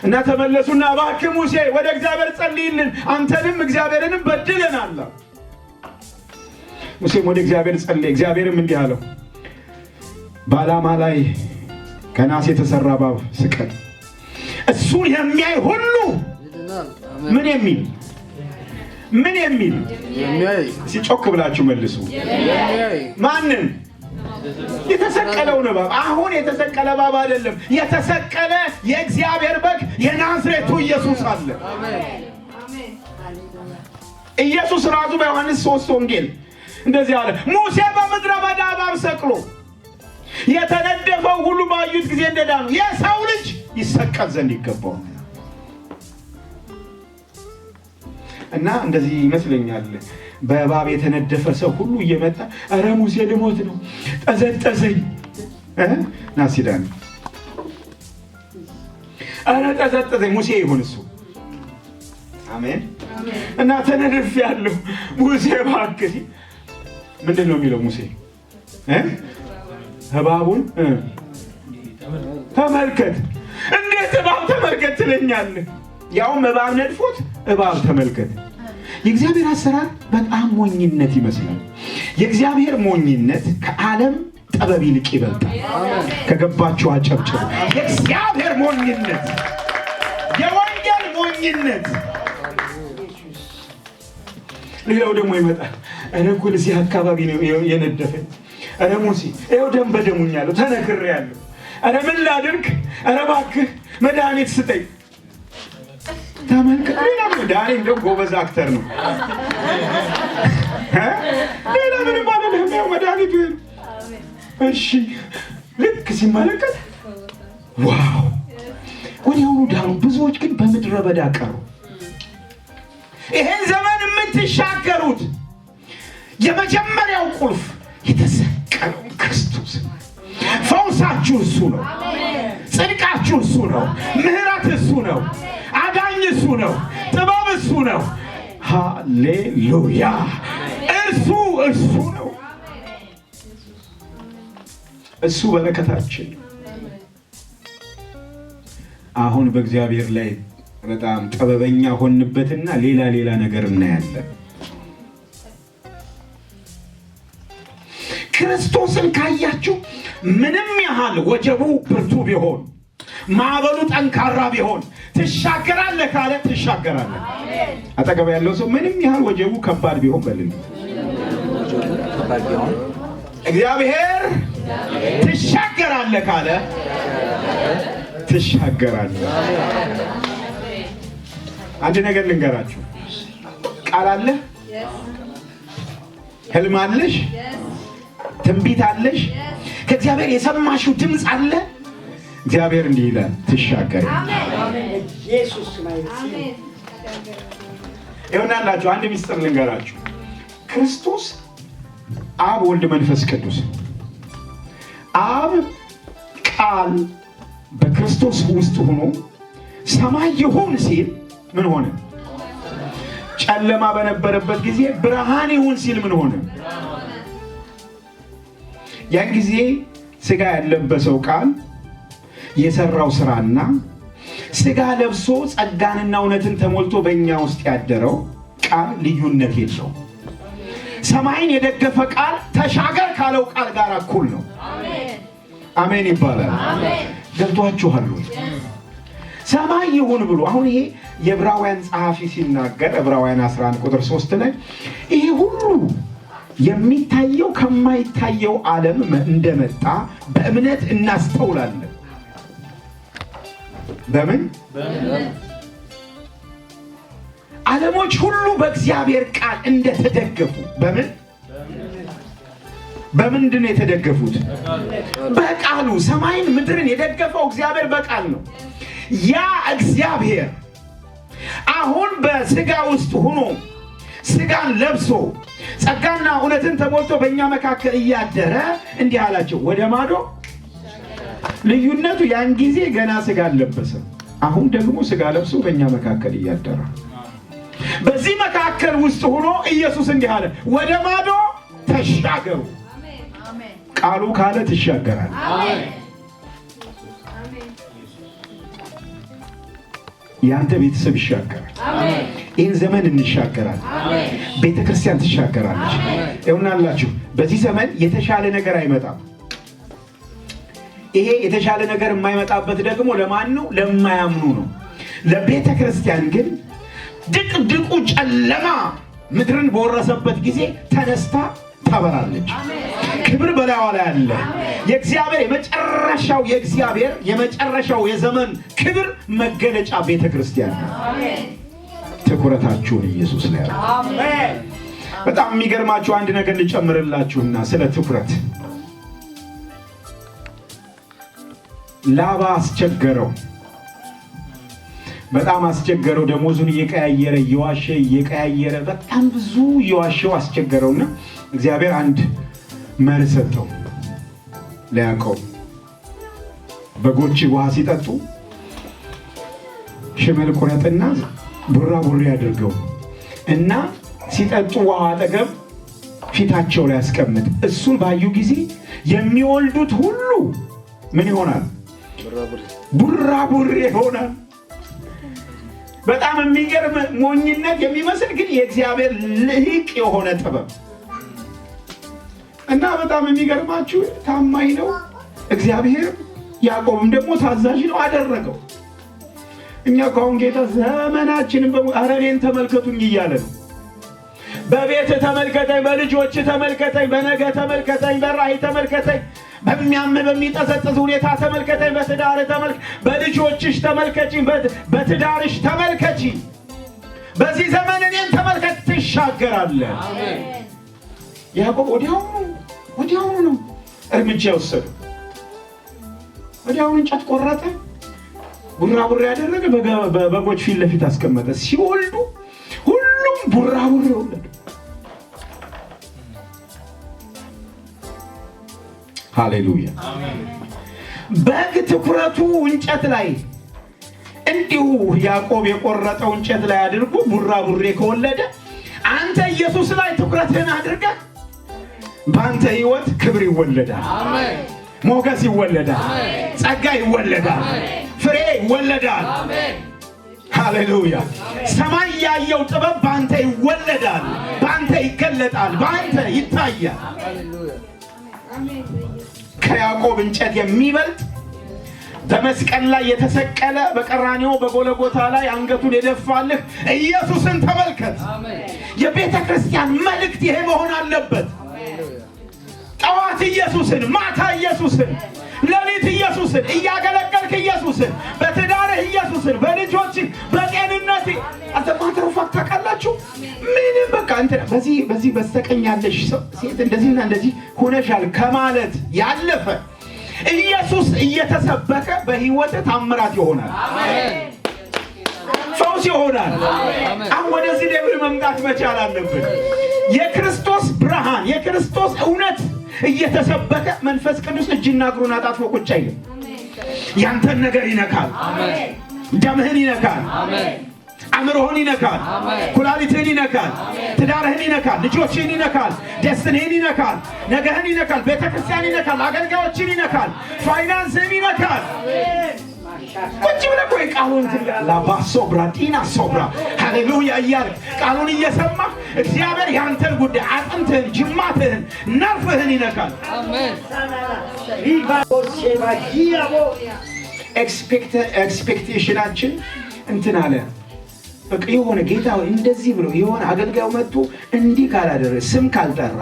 Speaker 1: እና ተመለሱና እባክህ ሙሴ ወደ እግዚአብሔር ጸልይልን፣ አንተንም እግዚአብሔርንም በድለናል። ሙሴም ወደ እግዚአብሔር ጸለየ። እግዚአብሔርም እንዲህ አለው፣ በዓላማ ላይ ከናስ የተሰራ እባብ ስቀል፣ እሱን የሚያይ ሁሉ ምን የሚል ምን የሚል ሲጮክ ብላችሁ መልሱ። ማንን? የተሰቀለውን እባብ። አሁን የተሰቀለ እባብ አይደለም፣ የተሰቀለ የእግዚአብሔር በግ የናዝሬቱ ኢየሱስ አለ። ኢየሱስ ራሱ በዮሐንስ 3 ወንጌል እንደዚህ አለ። ሙሴ በምድረ በዳ እባብ ሰቅሎ የተነደፈው ሁሉ ባዩት ጊዜ እንደዳኑ የሰው ልጅ ይሰቀል ዘንድ ይገባዋል። እና እንደዚህ ይመስለኛል በእባብ የተነደፈ ሰው ሁሉ እየመጣ ኧረ ሙሴ ልሞት ነው፣ ጠዘጠዘኝ፣ ናሲዳን ኧረ ጠዘጠዘኝ፣ ሙሴ ይሁን እሱ። አሜን። እና ተነድፌያለሁ ሙሴ እባክህ። ምንድን ነው የሚለው ሙሴ? እባቡን ተመልከት። እንዴት እባብ ተመልከት ትለኛለህ? ያውም እባብ ነድፎት እባብ ተመልከት። የእግዚአብሔር አሰራር በጣም ሞኝነት ይመስላል። የእግዚአብሔር ሞኝነት ከዓለም ጥበብ ይልቅ ይበልጣል። ከገባችሁ አጨብጭቡ። የእግዚአብሔር ሞኝነት፣ የወንጌል ሞኝነት። ሌላው ደግሞ ይመጣል። ኧረ እኮ እዚህ አካባቢ ነው የነደፈኝ። ኧረ ሙሴ ይኸው ደም በደሙኛለሁ፣ ተነክሬያለሁ። ኧረ ምን ላድርግ? ኧረ እባክህ መድኃኒት ስጠኝ። ተመልከት። ሌላ ዳኒ እንደው ጎበዝ actor ነው። ሌላ ምንም አይደለም። ያው መድኃኒቱ። እሺ፣ ልክ ሲመለከት wow፣ ወዲያውኑ ዳኑ። ብዙዎች ግን በምድረ በዳ ቀሩ። ይሄን ዘመን የምትሻገሩት የመጀመሪያው ቁልፍ የተሰቀለው ክርስቶስ። ፈውሳችሁ እሱ ነው። ጽድቃችሁ እሱ ነው። ምሕረት እሱ ነው። አዳኝ እሱ ነው። ጥበብ እሱ ነው። ሃሌሉያ! እርሱ እርሱ ነው። እሱ በረከታችን። አሁን በእግዚአብሔር ላይ በጣም ጥበበኛ ሆንበትና ሌላ ሌላ ነገር እናያለን። ክርስቶስን ካያችሁ ምንም ያህል ወጀቡ ብርቱ ቢሆን፣ ማዕበሉ ጠንካራ ቢሆን፣ ትሻገራለህ ካለ ትሻገራለህ። አጠገብ ያለው ሰው ምንም ያህል ወጀቡ ከባድ ቢሆን በልል፣ እግዚአብሔር ትሻገራለህ ካለ ትሻገራለህ። አንድ ነገር ልንገራችሁ። ቃል አለ፣ ህልም አለሽ፣ ትንቢት አለሽ፣ ከእግዚአብሔር የሰማሽው ድምፅ አለ። እግዚአብሔር እንዲህ ይላል፣ ትሻገራለህ።
Speaker 2: በኢየሱስ ስም I receive.
Speaker 1: ይሆናላችሁ። አንድ ሚስጥር ልንገራችሁ። ክርስቶስ አብ፣ ወልድ፣ መንፈስ ቅዱስ፣ አብ ቃል በክርስቶስ ውስጥ ሆኖ ሰማይ ይሁን ሲል ምን ሆነ? ጨለማ በነበረበት ጊዜ ብርሃን ይሁን ሲል ምን ሆነ? ያን ጊዜ ስጋ ያለበሰው ቃል የሰራው ስራና ስጋ ለብሶ ጸጋንና እውነትን ተሞልቶ በእኛ ውስጥ ያደረው ቃል ልዩነት የለውም። ሰማይን የደገፈ ቃል ተሻገር ካለው ቃል ጋር እኩል ነው። አሜን ይባላል። ገብቷችኋል ወይ? ሰማይ ይሁን ብሎ አሁን ይሄ የዕብራውያን ጸሐፊ ሲናገር ዕብራውያን 11 ቁጥር 3 ላይ ይሄ ሁሉ የሚታየው ከማይታየው ዓለም እንደመጣ በእምነት እናስተውላለን። በምን? ዓለሞች ሁሉ በእግዚአብሔር ቃል እንደተደገፉ። በምን? በምንድን ነው የተደገፉት? በቃሉ። ሰማይን ምድርን የደገፈው እግዚአብሔር በቃል ነው። ያ እግዚአብሔር አሁን በስጋ ውስጥ ሆኖ ስጋን ለብሶ ጸጋና እውነትን ተሞልቶ በእኛ መካከል እያደረ እንዲህ አላቸው፣ ወደ ማዶ። ልዩነቱ ያን ጊዜ ገና ስጋ አልለበሰም። አሁን ደግሞ ስጋ ለብሶ በእኛ መካከል እያደረ በዚህ መካከል ውስጥ ሆኖ ኢየሱስ እንዲህ አለ፣ ወደ ማዶ ተሻገሩ። ቃሉ ካለ ትሻገራለህ። ያንተ ቤተሰብ ይሻገራል። ይህን ዘመን እንሻገራለን። ቤተ ክርስቲያን ትሻገራለች። ይሁናላችሁ። በዚህ ዘመን የተሻለ ነገር አይመጣም። ይሄ የተሻለ ነገር የማይመጣበት ደግሞ ለማን ነው? ለማያምኑ ነው። ለቤተ ክርስቲያን ግን ድቅድቁ ጨለማ ምድርን በወረሰበት ጊዜ ተነስታ ታበራለች። ክብር በላይዋ ላይ አለ። የእግዚአብሔር የመጨረሻው የእግዚአብሔር የመጨረሻው የዘመን ክብር መገለጫ ቤተ ክርስቲያን ነው። ትኩረታችሁን ኢየሱስ ላይ አድርጉ። በጣም የሚገርማችሁ አንድ ነገር ልጨምርላችሁና ስለ ትኩረት፣ ላባ አስቸገረው፣ በጣም አስቸገረው። ደሞዙን እየቀያየረ፣ እየዋሸ፣ እየቀያየረ፣ በጣም ብዙ እየዋሸው አስቸገረውና እግዚአብሔር አንድ መርህ ሰጠው ለያዕቆብ። በጎች ውሃ ሲጠጡ ሽመል ቁረጥና ቡራቡሬ አድርገው እና ሲጠጡ ውሃ አጠገብ ፊታቸው ላይ ያስቀምጥ። እሱን ባዩ ጊዜ የሚወልዱት ሁሉ ምን ይሆናል? ቡራቡሬ ይሆናል። በጣም የሚገርም ሞኝነት የሚመስል ግን የእግዚአብሔር ልሂቅ የሆነ ጥበብ። እና በጣም የሚገርማችሁ ታማኝ ነው እግዚአብሔር፣ ያዕቆብም ደግሞ ታዛዥ ነው፣ አደረገው። እኛ እኮ አሁን ጌታ ዘመናችንን በሙሉ ኧረ እኔን ተመልከቱኝ እያለ ነው። በቤት ተመልከተኝ፣ በልጆች ተመልከተኝ፣ በነገ ተመልከተኝ፣ በራእይ ተመልከተኝ፣ በሚያም በሚጠዘጥዝ ሁኔታ ተመልከተኝ፣ በትዳር ተመልከ በልጆችሽ ተመልከቺ፣ በትዳርሽ ተመልከቺ። በዚህ ዘመን እኔን ተመልከት፣ ትሻገራለህ። ያዕቆብ ወዲያውኑ ነው እርምጃ የወሰደው። ወዲያውኑ እንጨት ቆረጠ፣ ቡራቡሬ ያደረገ፣ በበጎች ፊት ለፊት አስቀመጠ። ሲወልዱ ሁሉም ቡራቡሬ ወለዱ። ሃሌሉያ። በግ ትኩረቱ እንጨት ላይ እንዲሁ ያዕቆብ የቆረጠው እንጨት ላይ አድርጎ ቡራቡሬ ከወለደ፣ አንተ ኢየሱስ ላይ ትኩረትህን አድርገህ በአንተ ህይወት ክብር ይወለዳል፣ ሞገስ ይወለዳል፣ ጸጋ ይወለዳል፣ ፍሬ ይወለዳል። ሃሌሉያ! ሰማይ ያየው ጥበብ በአንተ ይወለዳል፣ በአንተ ይገለጣል፣ በአንተ ይታያል። ከያዕቆብ እንጨት የሚበልጥ፣ በመስቀል ላይ የተሰቀለ፣ በቀራንዮ በጎለጎታ ላይ አንገቱን የደፋልህ ኢየሱስን ተመልከት። የቤተ ክርስቲያን መልእክት ይሄ መሆን አለበት። ጠዋት ኢየሱስን፣ ማታ ኢየሱስን፣ ሌሊት ኢየሱስን፣ እያገለገልክ ኢየሱስን፣ በትዳርህ ኢየሱስን፣ በልጆችህ፣ በጤንነት። As a matter of fact ታውቃላችሁ፣ ምንም በቃ እንትን በዚህ በስተቀኝ ያለሽ ሰው ሴት እንደዚህና እንደዚህ ሆነሻል ከማለት ያለፈ ኢየሱስ እየተሰበከ በህይወት ታምራት ይሆናል፣ ፈውስ ይሆናል። አሁን ወደዚህ level መምጣት መቻል አለብን። የክርስቶስ ብርሃን፣ የክርስቶስ እውነት እየተሰበከ መንፈስ ቅዱስ እጅና እግሩን አጣጥፎ ቁጭ አይልም። ያንተን ነገር ይነካል። ደምህን ይነካል። አእምሮህን ይነካል። ኩላሊትህን ይነካል። ትዳርህን ይነካል። ልጆችህን ይነካል። Destiny ህን ይነካል። ነገህን ይነካል። ቤተ ክርስቲያን ይነካል። አገልጋዮችን ይነካል። ፋይናንስህን ይነካል። ቁጭ ብለህ ቆይ ቃሉን ላባ ሶብራ ዲና ሶብራ ሃሌሉያ እያልክ ቃሉን እየሰማህ እግዚአብሔር ያንተን ጉዳይ አጥንትህን፣ ጅማትህን፣ ነርፍህን ይነካል።
Speaker 2: Viva Giabo.
Speaker 1: Expectation ኣችን እንትን አለ። በቃ የሆነ ጌታ ሆይ እንደዚህ ብሎ የሆነ አገልጋዩ መጥቶ እንዲህ ካላደረገ፣ ስም ካልጠራ፣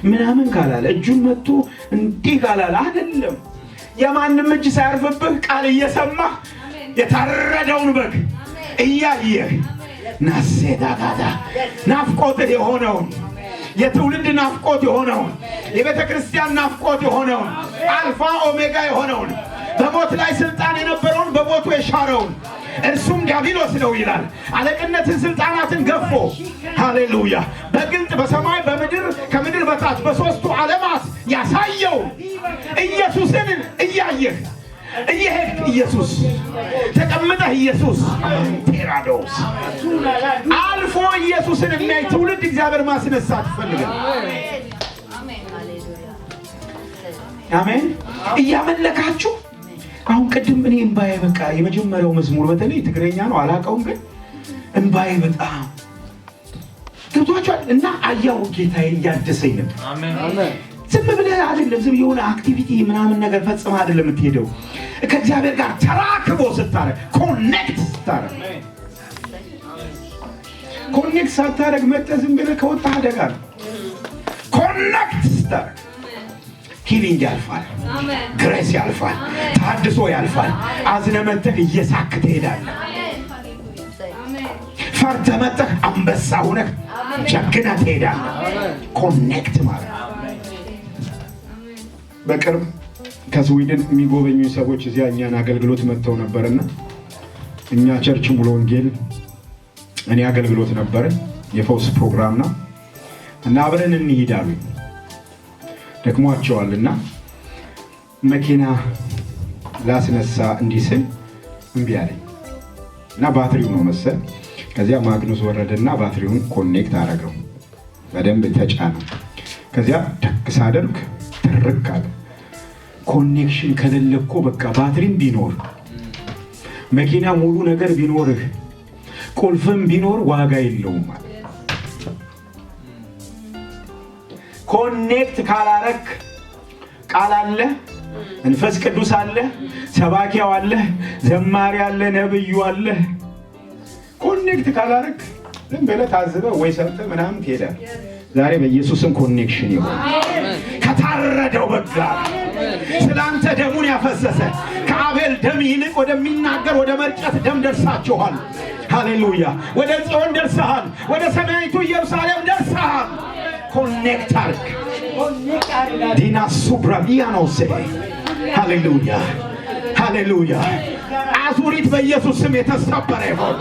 Speaker 1: ምናምን ካላለ፣ እጁን መጥቶ እንዲህ ካላለ አይደለም። የማንም እጅ ሳያርፍብህ ቃል እየሰማህ የታረደውን በግ እያየህ ናሴዳዳዳ ናፍቆትህ የሆነውን፣ የትውልድ ናፍቆት የሆነውን፣ የቤተ ክርስቲያን ናፍቆት የሆነውን፣ አልፋ ኦሜጋ የሆነውን፣ በሞት ላይ ስልጣን የነበረውን በሞቱ የሻረውን፣ እርሱም ዲያብሎስ ነው ይላል። አለቅነትን ስልጣናትን ገፎ፣ ሃሌሉያ፣ በግልጥ በሰማይ በምድር ከምድር በታች በሦስቱ ዓለማት ያሳየው ኢየሱስን እያየህ እየሄድክ ኢየሱስ፣ ተቀምጠህ ኢየሱስ፣ ቴራዶስ አልፎ ኢየሱስን የሚያይ ትውልድ እግዚአብሔር ማስነሳት ይፈልጋል። አሜን። እያመለካችሁ አሁን ቅድም እኔ እምባዬ በቃ የመጀመሪያው መዝሙር በተለይ ትግረኛ ነው አላውቀውም፣ ግን እምባዬ በጣም ገብቷቸዋል። እና አያው ጌታዬ እያደሰኝ ነበር። ዝም ብለህ አይደለም፣ ዝም የሆነ activity ምናምን ነገር ፈጽመህ አይደለም የምትሄደው። ከእግዚአብሔር ጋር ተራክቦ ስታረግ፣ connect ስታረግ፣ connect ሳታረግ መጥተህ ዝም ብለህ ከወጣህ አደጋ ነው። Connect ስታረግ healing ያልፋል፣ grace ያልፋል፣ ታድሶ ያልፋል። አዝነህ መጥተህ እየሳክ ትሄዳለህ። ፈርተህ መጥተህ አንበሳ ሆነህ ጀግና ትሄዳለህ። Connect ማለት በቅርብ ከስዊድን የሚጎበኙ ሰዎች እዚያ እኛን አገልግሎት መጥተው ነበርና እኛ church ሙሉ ወንጌል እኔ አገልግሎት ነበረ፣ የፈውስ ፕሮግራም ነው እና አብረን እንሂድ አሉኝ። ደክሟቸዋል እና መኪና ላስነሳ እንዲህ ስል እምቢ አለኝ እና ባትሪው ነው መሰል። ከዚያ ማግኑስ ወረደና ባትሪውን connect አደረገው፣ በደንብ ተጫነው። ከዚያ ደክ ሳደርግ ትርክ አለ። Connection ከሌለ እኮ በቃ ባትሪም ቢኖር፣ መኪና ሙሉ ነገር ቢኖርህ፣ ቁልፍም ቢኖር ዋጋ የለውም ማለት። Connect ካላረክ ቃል አለ፣ መንፈስ ቅዱስ አለ፣ ሰባኪያው አለ፣ ዘማሪ አለ፣ ነብዩ አለ። Connect ካላረክ ዝም ብለህ ታዝበህ ወይ ሰምተህ ምናምን ትሄዳለህ። ዛሬ በኢየሱስም connection ይሆን ከታረደው በግ ጋር፣ ስላንተ ደሙን ያፈሰሰ፣ ከአቤል ደም ይልቅ ወደሚናገር ወደ መርጨት ደም ደርሳችኋል። ሃሌሉያ! ወደ ጽዮን ደርሰሃል። ወደ ሰማያዊቱ ኢየሩሳሌም ደርሰሃል። Connect አርግ። ዲና ሱብራቪያኖሴ። ሃሌሉያ፣ ሃሌሉያ። አዙሪት በኢየሱስ ስም የተሰበረ ይሆን።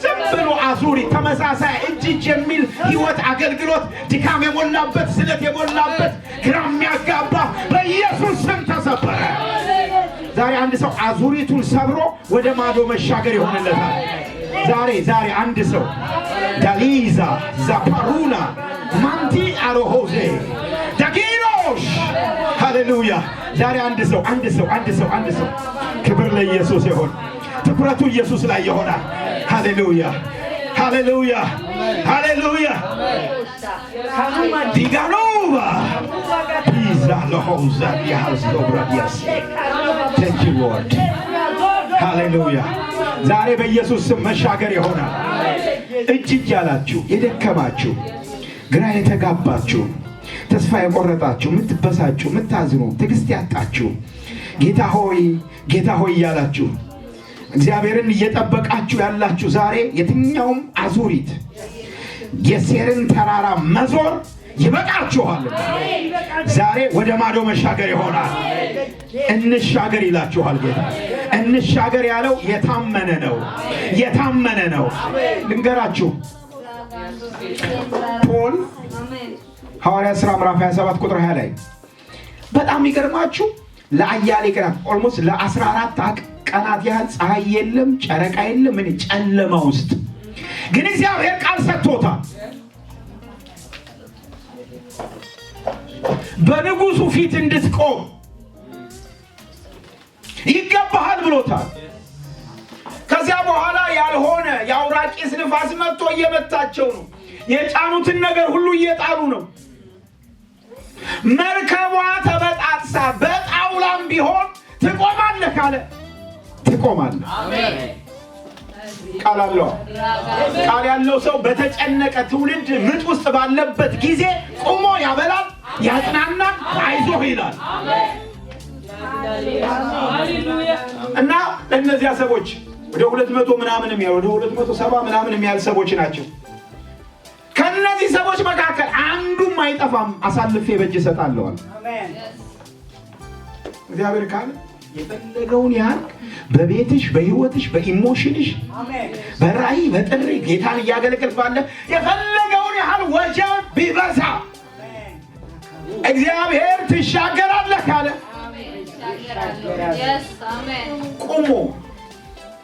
Speaker 1: ዝም ብሎ አዙሪት፣ ተመሳሳይ እጅ እጅ የሚል ህይወት፣ አገልግሎት፣ ድካም የሞላበት፣ ስለት የሞላበት፣ ግራ የሚያጋባ በኢየሱስ ስም ተሰበረ። ዛሬ አንድ ሰው አዙሪቱን ሰብሮ ወደ ማዶ መሻገር ይሆንለታል። ዛሬ ዛሬ አንድ ሰው ዳሊዛ ዛፓሩና ማንቲ አሮሆዜ ዳጊሮሽ። ሃሌሉያ። ዛሬ አንድ ሰው፣ አንድ ሰው፣ አንድ ሰው፣ አንድ ሰው፣ ክብር ለኢየሱስ ይሁን። ትኩረቱ ኢየሱስ ላይ ይሆናል። ሃሌሉያ ሃሌሉያ ሃሌሉያ። ዲጋኖቫ ፒዛ ለሆዛ ዲሃዝሎብራዲያስ። Thank you, Lord. ሃሌሉያ። ዛሬ በኢየሱስ ስም መሻገር ይሆናል። እጅ እጅ ያላችሁ፣ የደከማችሁ፣ ግራ የተጋባችሁ፣ ተስፋ የቆረጣችሁ፣ የምትበሳጩ፣ የምታዝኑ፣ ትዕግስት ያጣችሁ፣ ጌታ ሆይ ጌታ ሆይ እያላችሁ እግዚአብሔርን እየጠበቃችሁ ያላችሁ፣ ዛሬ የትኛውም አዙሪት የሴርን ተራራ መዞር ይበቃችኋል። ዛሬ ወደ ማዶ መሻገር ይሆናል። እንሻገር ይላችኋል ጌታ። እንሻገር ያለው የታመነ ነው፣ የታመነ ነው። ልንገራችሁ፣ ፖል ሐዋርያ ሥራ ምዕራፍ 27 ቁጥር 20 ላይ በጣም የሚገርማችሁ ለአያሌ ቀናት፣ almost ለ14 ቀናት ያህል ፀሐይ የለም፣ ጨረቃ የለም፣ ምን ጨለማ ውስጥ ግን እግዚአብሔር ቃል ሰጥቶታል። በንጉሱ ፊት እንድትቆም ይገባሃል ብሎታል። ከዚያ በኋላ ያልሆነ የአውራቂስ ንፋስ መጥቶ እየመታቸው ነው። የጫኑትን ነገር ሁሉ እየጣሉ ነው። መርከቧ ተበጣጥሳ በጣውላም ቢሆን ትቆማለህ ካለ ትቆማለህ። ቃል አለው። ቃል ያለው ሰው በተጨነቀ ትውልድ ምጥ ውስጥ ባለበት ጊዜ ቆሞ ያበላል፣ ያጽናናል፣ አይዞህ ይላል። እና እነዚያ ሰዎች ወደ 200 ምናምን የሚያህል፣ ወደ 270 ምናምን የሚያህል ሰዎች ናቸው። ከእነዚህ ሰዎች መካከል አንዱም አይጠፋም፣ አሳልፌ በእጅ እሰጣለሁ አለ። እግዚአብሔር ካለ የፈለገውን ያህል በቤትሽ፣ በህይወትሽ፣ በ emotion ሽ፣ በራእይ፣ በጥሪ ጌታን እያገለገልክ ባለ የፈለገውን ያህል ወጀብ ቢበዛ እግዚአብሔር ትሻገራለህ ካለ ቆሞ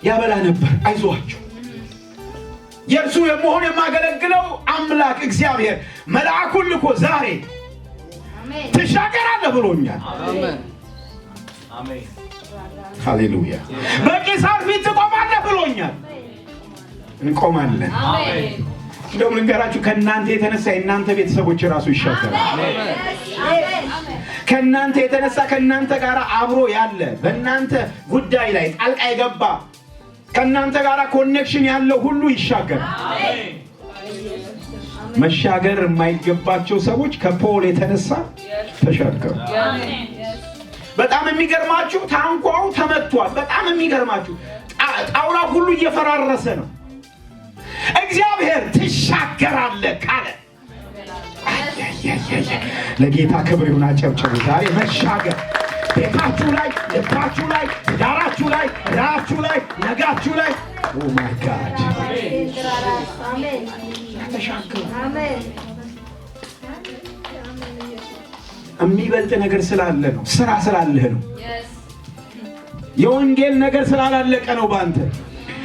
Speaker 1: ያበላ ነበር። አይዟችሁ፣ የእርሱ የመሆን የማገለግለው አምላክ እግዚአብሔር መልአኩን ልኮ ዛሬ ትሻገራለህ ብሎኛል። ሃሌሉያ። በቂሳር ፊት ትቆማለህ ብሎኛል። እንቆማለን። እንደውም ልንገራችሁ፣ ከእናንተ የተነሳ የእናንተ ቤተሰቦች ራሱ ይሻገራል። ከእናንተ የተነሳ ከእናንተ ጋር አብሮ ያለ፣ በእናንተ ጉዳይ ላይ ጣልቃ የገባ፣ ከእናንተ ጋር connection ያለው ሁሉ ይሻገራል። መሻገር የማይገባቸው ሰዎች ከፖል የተነሳ ተሻገሩ። በጣም የሚገርማችሁ ታንኳው ተመቷል። በጣም የሚገርማችሁ ጣውላ ሁሉ እየፈራረሰ ነው። እግዚአብሔር ትሻገራለህ ካለ ለጌታ ክብር ይሁን። አጨብጭቡ። ዛሬ መሻገር ቤታችሁ ላይ፣ ልባችሁ ላይ፣ ትዳራችሁ ላይ፣ ራችሁ ላይ፣ ነጋችሁ ላይ፣ oh my God፣ ተሻገሩ። የሚበልጥ ነገር ስላለ ነው። ስራ ስላለህ ነው። የወንጌል ነገር ስላላለቀ ነው። በአንተ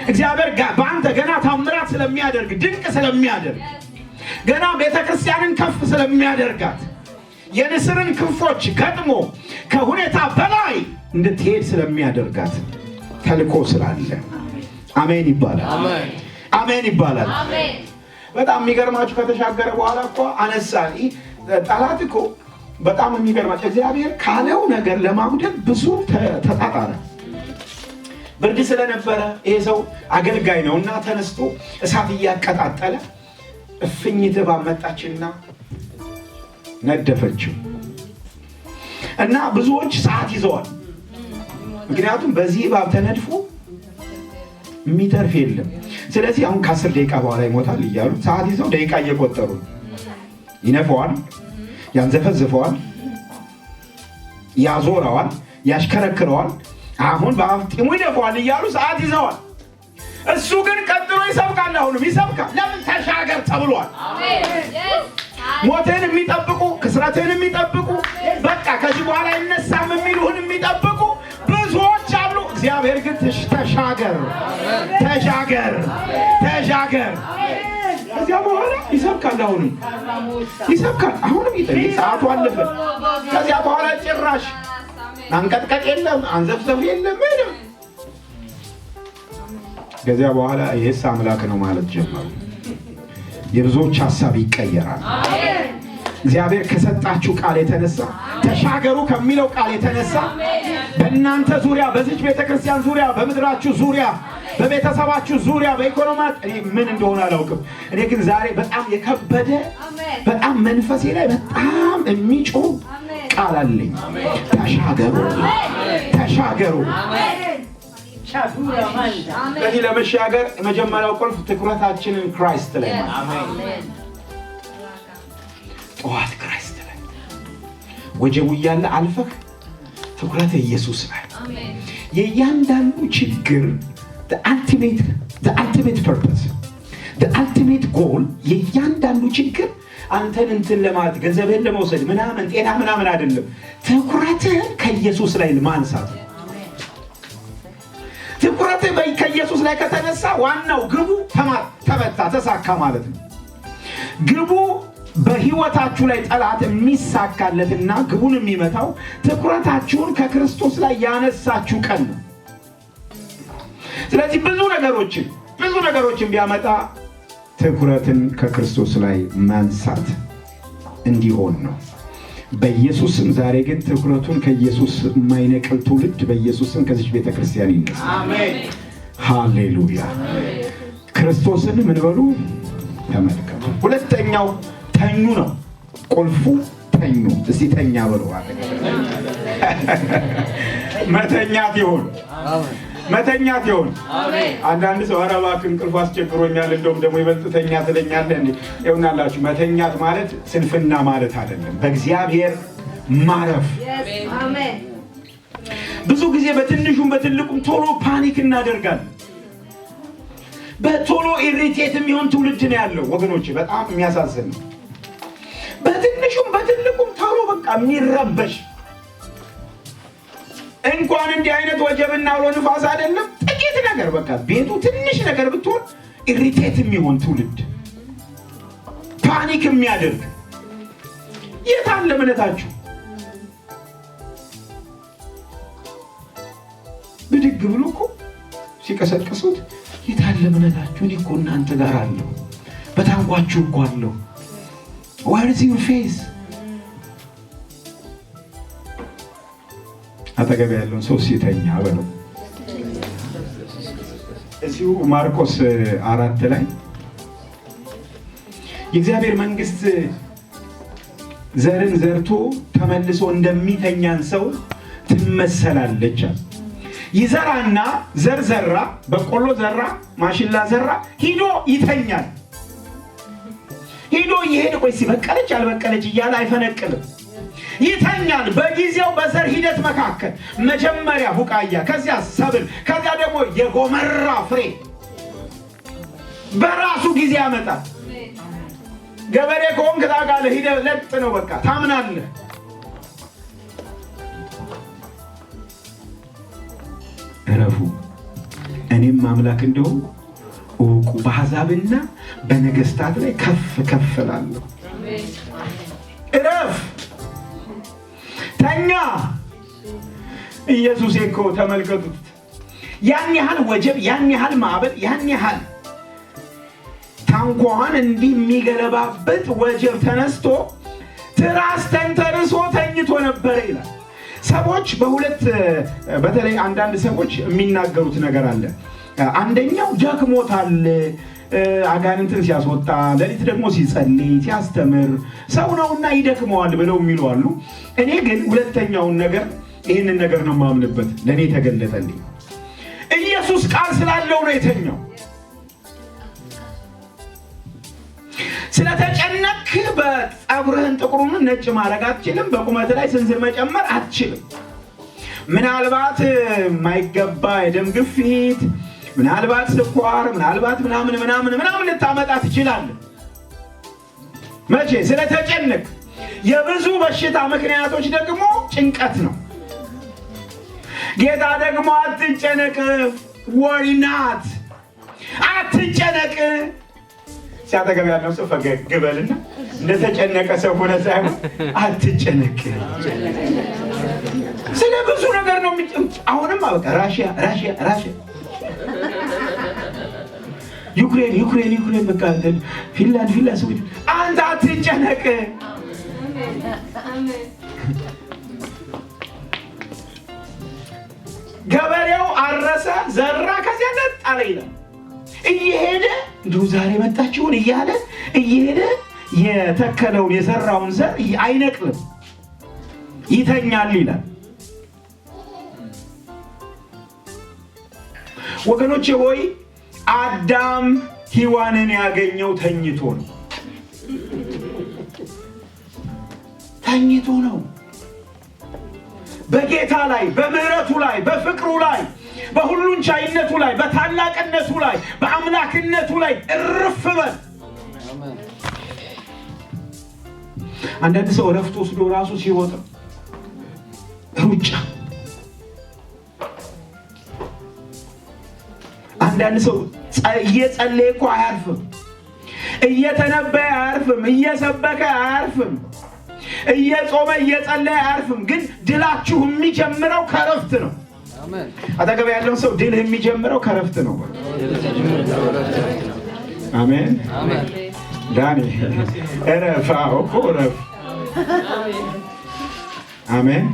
Speaker 1: እግዚአብሔር በአንተ ገና ታምራት ስለሚያደርግ፣ ድንቅ ስለሚያደርግ፣ ገና ቤተ ክርስቲያንን ከፍ ስለሚያደርጋት፣ የንስርን ክንፎች ገጥሞ ከሁኔታ በላይ እንድትሄድ ስለሚያደርጋት ተልኮ ስላለ አሜን ይባላል። አሜን ይባላል። በጣም የሚገርማችሁ ከተሻገረ በኋላ እኮ አነሳ። ጠላት እኮ በጣም የሚገርማችሁ እግዚአብሔር ካለው ነገር ለማጉደል ብዙ ተጣጣረ። ብርድ ስለነበረ ይሄ ሰው አገልጋይ ነው እና ተነስቶ እሳት እያቀጣጠለ እፍኝት እባብ መጣችና ነደፈችው እና ብዙዎች ሰዓት ይዘዋል። ምክንያቱም በዚህ እባብ ተነድፎ የሚተርፍ የለም። ስለዚህ አሁን ከ10 ደቂቃ በኋላ ይሞታል እያሉ ሰዓት ይዘው ደቂቃ እየቆጠሩ ይነፈዋል፣ ያንዘፈዝፈዋል፣ ያዞረዋል፣ ያሽከረክረዋል። አሁን በአፍጢሙ ይደፈዋል እያሉ ሰዓት ይዘዋል። እሱ ግን ቀጥሎ ይሰብካል። አሁንም ይሰብካል። ለምን? ተሻገር ተብሏል። ሞትህን የሚጠብቁ፣ ክስረትህን የሚጠብቁ፣ በቃ ከዚህ በኋላ አይነሳም የሚሉህን የሚጠብቁ ብዙዎች አሉ። እግዚአብሔር ግን ተሻገር፣ ተሻገር፣ ተሻገር። ከዚያ በኋላ ይሰብካል። አሁንም ይሰብካል። አሁንም ሰዓቱ አለፈ። ከዚያ በኋላ ጭራሽ አንቀጥቀጥ የለም፣ አንዘፍዘፍ የለም፣ ምንም። ከዚያ በኋላ ይህስ አምላክ ነው ማለት ጀመሩ። የብዙዎች ሀሳብ ይቀየራል። እግዚአብሔር ከሰጣችሁ ቃል የተነሳ፣ ተሻገሩ ከሚለው ቃል የተነሳ፣ በእናንተ ዙሪያ፣ በዚች ቤተክርስቲያን ዙሪያ፣ በምድራችሁ ዙሪያ፣ በቤተሰባችሁ ዙሪያ፣ በኢኮኖሚያችሁ፣ እኔ ምን እንደሆነ አላውቅም። እኔ ግን ዛሬ በጣም የከበደ፣ በጣም መንፈሴ ላይ በጣም የሚጮህ ቃል አለኝ። ተሻገሩ፣ ተሻገሩ። ስለዚህ ለመሻገር የመጀመሪያው ቁልፍ ትኩረታችንን Christ ላይ ማለት፣ ጠዋት Christ ላይ፣ ወጀቡ እያለ አልፈህ ትኩረት ኢየሱስ ላይ። የእያንዳንዱ ችግር ultimate purpose፣ ultimate goal፣ የእያንዳንዱ ችግር አንተን እንትን ለማለት፣ ገንዘብህን ለመውሰድ ምናምን፣ ጤና ምናምን አይደለም። ትኩረትህን ከኢየሱስ ላይ ማንሳት ነው። ትኩረትህ ከኢየሱስ ላይ ከተነሳ ዋናው ግቡ ተመታ፣ ተሳካ ማለት ነው። ግቡ በህይወታችሁ ላይ ጠላት የሚሳካለትና ግቡን የሚመታው ትኩረታችሁን ከክርስቶስ ላይ ያነሳችሁ ቀን ነው። ስለዚህ ብዙ ነገሮችን ቢያመጣ ትኩረትን ከክርስቶስ ላይ ማንሳት እንዲሆን ነው። በኢየሱስም ዛሬ ግን ትኩረቱን ከኢየሱስ የማይነቅል ትውልድ በኢየሱስም ከዚች ቤተ ክርስቲያን ይነሳል። ሃሌሉያ። ክርስቶስን ምን በሉ? ተመልከቱ። ሁለተኛው ተኙ ነው። ቁልፉ ተኙ። እስቲ ተኛ በሉ። መተኛት ይሁን፣ መተኛት ይሁን። አንዳንድ ሰው ኧረ እባክህ እንቅልፉ አስቸግሮኛል፣ እንደውም ደግሞ ይበልጥ ተኛ ትለኛለህ እንዴ? ይሆናላችሁ። መተኛት ማለት ስንፍና ማለት አይደለም። በእግዚአብሔር ማረፍ። ብዙ ጊዜ በትንሹም በትልቁም ቶሎ panic እናደርጋለን። በቶሎ irritate የሚሆን ትውልድ ነው ያለው ወገኖቼ፣ በጣም የሚያሳዝን ነው። በትንሹም በትልቁም ቶሎ በቃ የሚረበሽ፣ እንኳን እንዲህ አይነት ወጀብና አውሎ ንፋስ አይደለም፣ ጥቂት ነገር በቃ ቤቱ ትንሽ ነገር ብትሆን irritate የሚሆን ትውልድ፣ panic የሚያደርግ። የት አለ እምነታችሁ? ብድግ ብሎ እኮ ሲቀሰቅሱት የት አለ እምነታችሁ? እኔ እኮ እናንተ ጋር አለሁ፣ በታንኳችሁ እኮ አለሁ። Where is your faith? አጠገብ ያለውን ሰው ሲተኛ በለው። እዚሁ ማርቆስ 4 ላይ የእግዚአብሔር መንግስት ዘርን ዘርቶ ተመልሶ እንደሚተኛን ሰው ትመሰላለች። ይዘራና፣ ዘር ዘራ፣ በቆሎ ዘራ፣ ማሽላ ዘራ፣ ሂዶ ይተኛል። ሂዶ እየሄደ ቆይ በቀለች አልበቀለች እያለ አይፈነቅልም። ይተኛል። በጊዜው በዘር ሂደት መካከል መጀመሪያ ቡቃያ፣ ከዚያ ሰብል፣ ከዚያ ደግሞ የጎመራ ፍሬ በራሱ ጊዜ ያመጣል። ገበሬ ከሆንክ ታውቃለህ። ሂደህ ለጥ ነው በቃ፣ ታምናለህ። እረፉ፣ እኔም አምላክ እንደሆንኩ እወቁ። በአሕዛብና በነገስታት ላይ ከፍ ከፍ እላለሁ። እረፍ፣ ተኛ። ኢየሱስ እኮ ተመልከቱት። ያን ያህል ወጀብ፣ ያን ያህል ማዕበል፣ ያን ያህል ታንኳዋን እንዲህ የሚገለባበት ወጀብ ተነስቶ ትራስ ተንተርሶ ተኝቶ ነበረ ይላል። ሰዎች በሁለት፣ በተለይ አንዳንድ ሰዎች የሚናገሩት ነገር አለ። አንደኛው ደክሞታል፣ አጋንንትን ሲያስወጣ፣ ሌሊት ደግሞ ሲጸልይ ሲያስተምር ሰው ነውና ይደክመዋል ብለው የሚሉ አሉ። እኔ ግን ሁለተኛውን ነገር፣ ይህንን ነገር ነው የማምንበት። ለእኔ የተገለጠልኝ ኢየሱስ ቃል ስላለው ነው የተኛው። ስለተጨነክ በፀጉርህን ጥቁሩን ነጭ ማድረግ አትችልም። በቁመት ላይ ስንዝር መጨመር አትችልም። ምናልባት የማይገባ የደም ግፊት፣ ምናልባት ስኳር፣ ምናልባት ምናምን ምናምን ምናምን ልታመጣ ትችላለህ። መቼ? ስለተጨነክ። የብዙ በሽታ ምክንያቶች ደግሞ ጭንቀት ነው። ጌታ ደግሞ አትጨነቅ፣ worry not፣ አትጨነቅ። ሲያጠገብ ያለው ሰው ፈገግ በልና እንደተጨነቀ ሰው ሆነ ሳይሆን አትጨነቅ። ስለ ብዙ ነገር ነው። አሁንም በቃ ራሽያ፣ ራሽያ፣ ራሽያ። ዩክሬን ዩክሬን ዩክሬን በቃ ፊንላንድ ፊንላንድ ስዊድን። አንተ አትጨነቅ። ገበሬው አረሰ፣ ዘራ፣ ከዚያ ለጥ አለ ይላል። እየሄደ እንዲሁ ዛሬ መጣችሁን እያለ እየሄደ የተከለውን የዘራውን ዘር አይነቅልም፣ ይተኛል ይላል። ወገኖቼ ሆይ፣ አዳም ሔዋንን ያገኘው ተኝቶ ነው። ተኝቶ ነው። በጌታ ላይ፣ በምሕረቱ ላይ፣ በፍቅሩ ላይ፣ በሁሉን ቻይነቱ ላይ፣ በታላቅነቱ ላይ፣ በአምላክነቱ ላይ እርፍ በል። አንዳንድ ሰው እረፍት ወስዶ ራሱ ሲወጣ ሩጫ። አንዳንድ ሰው እየጸለየ እኮ አያርፍም፣ እየተነበየ አያርፍም፣ እየሰበከ አያርፍም፣ እየጾመ እየጸለየ አያርፍም። ግን ድላችሁ የሚጀምረው ከእረፍት ነው። አጠገብ ያለውን ሰው ድልህ የሚጀምረው ከእረፍት ነው። አሜን። ዳኒ እረፍ። አዎ እኮ እረፍ። አሜን።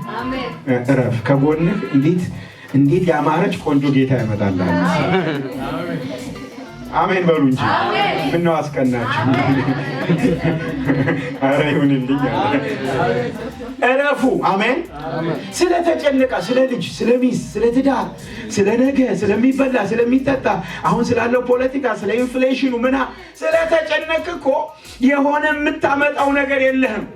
Speaker 1: እረፍ። ከጎንህ እንዴት እንዴት ያማረች ቆንጆ ጌታ ያመጣልሃል። አሜን በሉ እንጂ። ምነው አስቀናችሁ? ኧረ ይሁንልኝ። እረፉ። አሜን። ስለተጨነቀ ስለ ልጅ፣ ስለ ሚስት፣ ስለ ትዳር፣ ስለ ነገ፣ ስለሚበላ፣ ስለሚጠጣ፣ አሁን ስላለው ፖለቲካ፣ ስለ inflation ኑ ምና ስለተጨነቅ እኮ የሆነ የምታመጣው ነገር የለህም።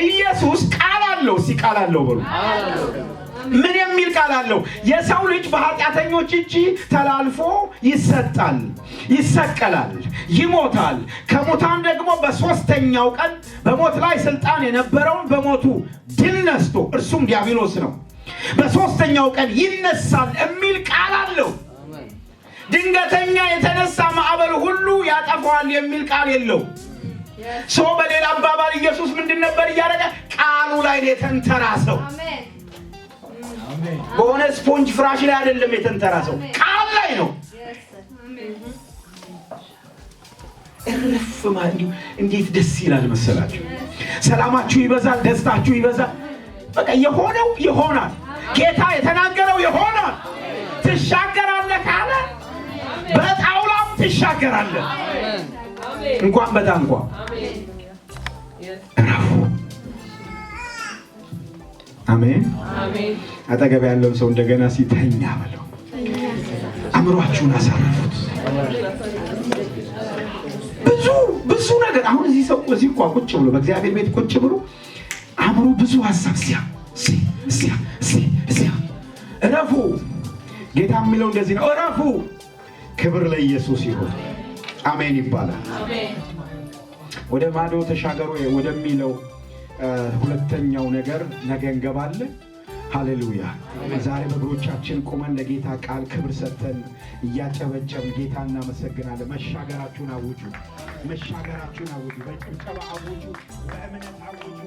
Speaker 1: ኢየሱስ ቃል አለው። እስኪ ቃል አለው በሉ። ምን የሚል ቃል አለው? የሰው ልጅ በኃጢአተኞች እጅ ተላልፎ ይሰጣል፣ ይሰቀላል፣ ይሞታል። ከሙታን ደግሞ በሦስተኛው ቀን በሞት ላይ ስልጣን የነበረውን በሞቱ ድል ነስቶ፣ እርሱም ዲያብሎስ ነው፣ በሦስተኛው ቀን ይነሳል የሚል ቃል አለው። ድንገተኛ የተነሳ ማዕበል ሁሉ ያጠፋዋል የሚል ቃል የለው። ሰው በሌላ አባባል ኢየሱስ ምንድን ነበር እያደረገ? ቃሉ ላይ ነው የተንተራሰው። በሆነ ስፖንጅ ፍራሽ ላይ አይደለም የተንተራሰው፣ ቃል ላይ ነው። እርፍ ማለት እንዲሁ እንዴት ደስ ይላል መሰላችሁ! ሰላማችሁ ይበዛል፣ ደስታችሁ ይበዛል። በቃ የሆነው ይሆናል። ጌታ የተናገረው ይሆናል። ትሻገራለህ ካለ በጣውላም ትሻገራለህ፣ እንኳን በታንኳ። እረፉ። አሜን። አጠገብ ያለውን ሰው እንደገና ሲተኛ በለው። አእምሯችሁን አሳርፉት። ብዙ ብዙ ነገር አሁን እዚህ ሰው እዚህ እንኳ ቁጭ ብሎ፣ በእግዚአብሔር ቤት ቁጭ ብሎ አእምሮ ብዙ ሀሳብ ሲያ ሲያ ሲያ። እረፉ። ጌታ የሚለው እንደዚህ ነው፣ እረፉ። ክብር ለኢየሱስ ይሁን። አሜን ይባላል። ወደ ማዶ ተሻገሩ ወደሚለው ሁለተኛው ነገር ነገ እንገባለን። ሃሌሉያ። ዛሬ በእግሮቻችን ቆመን ለጌታ ቃል ክብር ሰጥተን እያጨበጨብን ጌታ እናመሰግናለን። መሻገራችሁን አውጁ። መሻገራችሁን አውጁ። በጭብጨባ አውጁ። በእምነት አውጁ።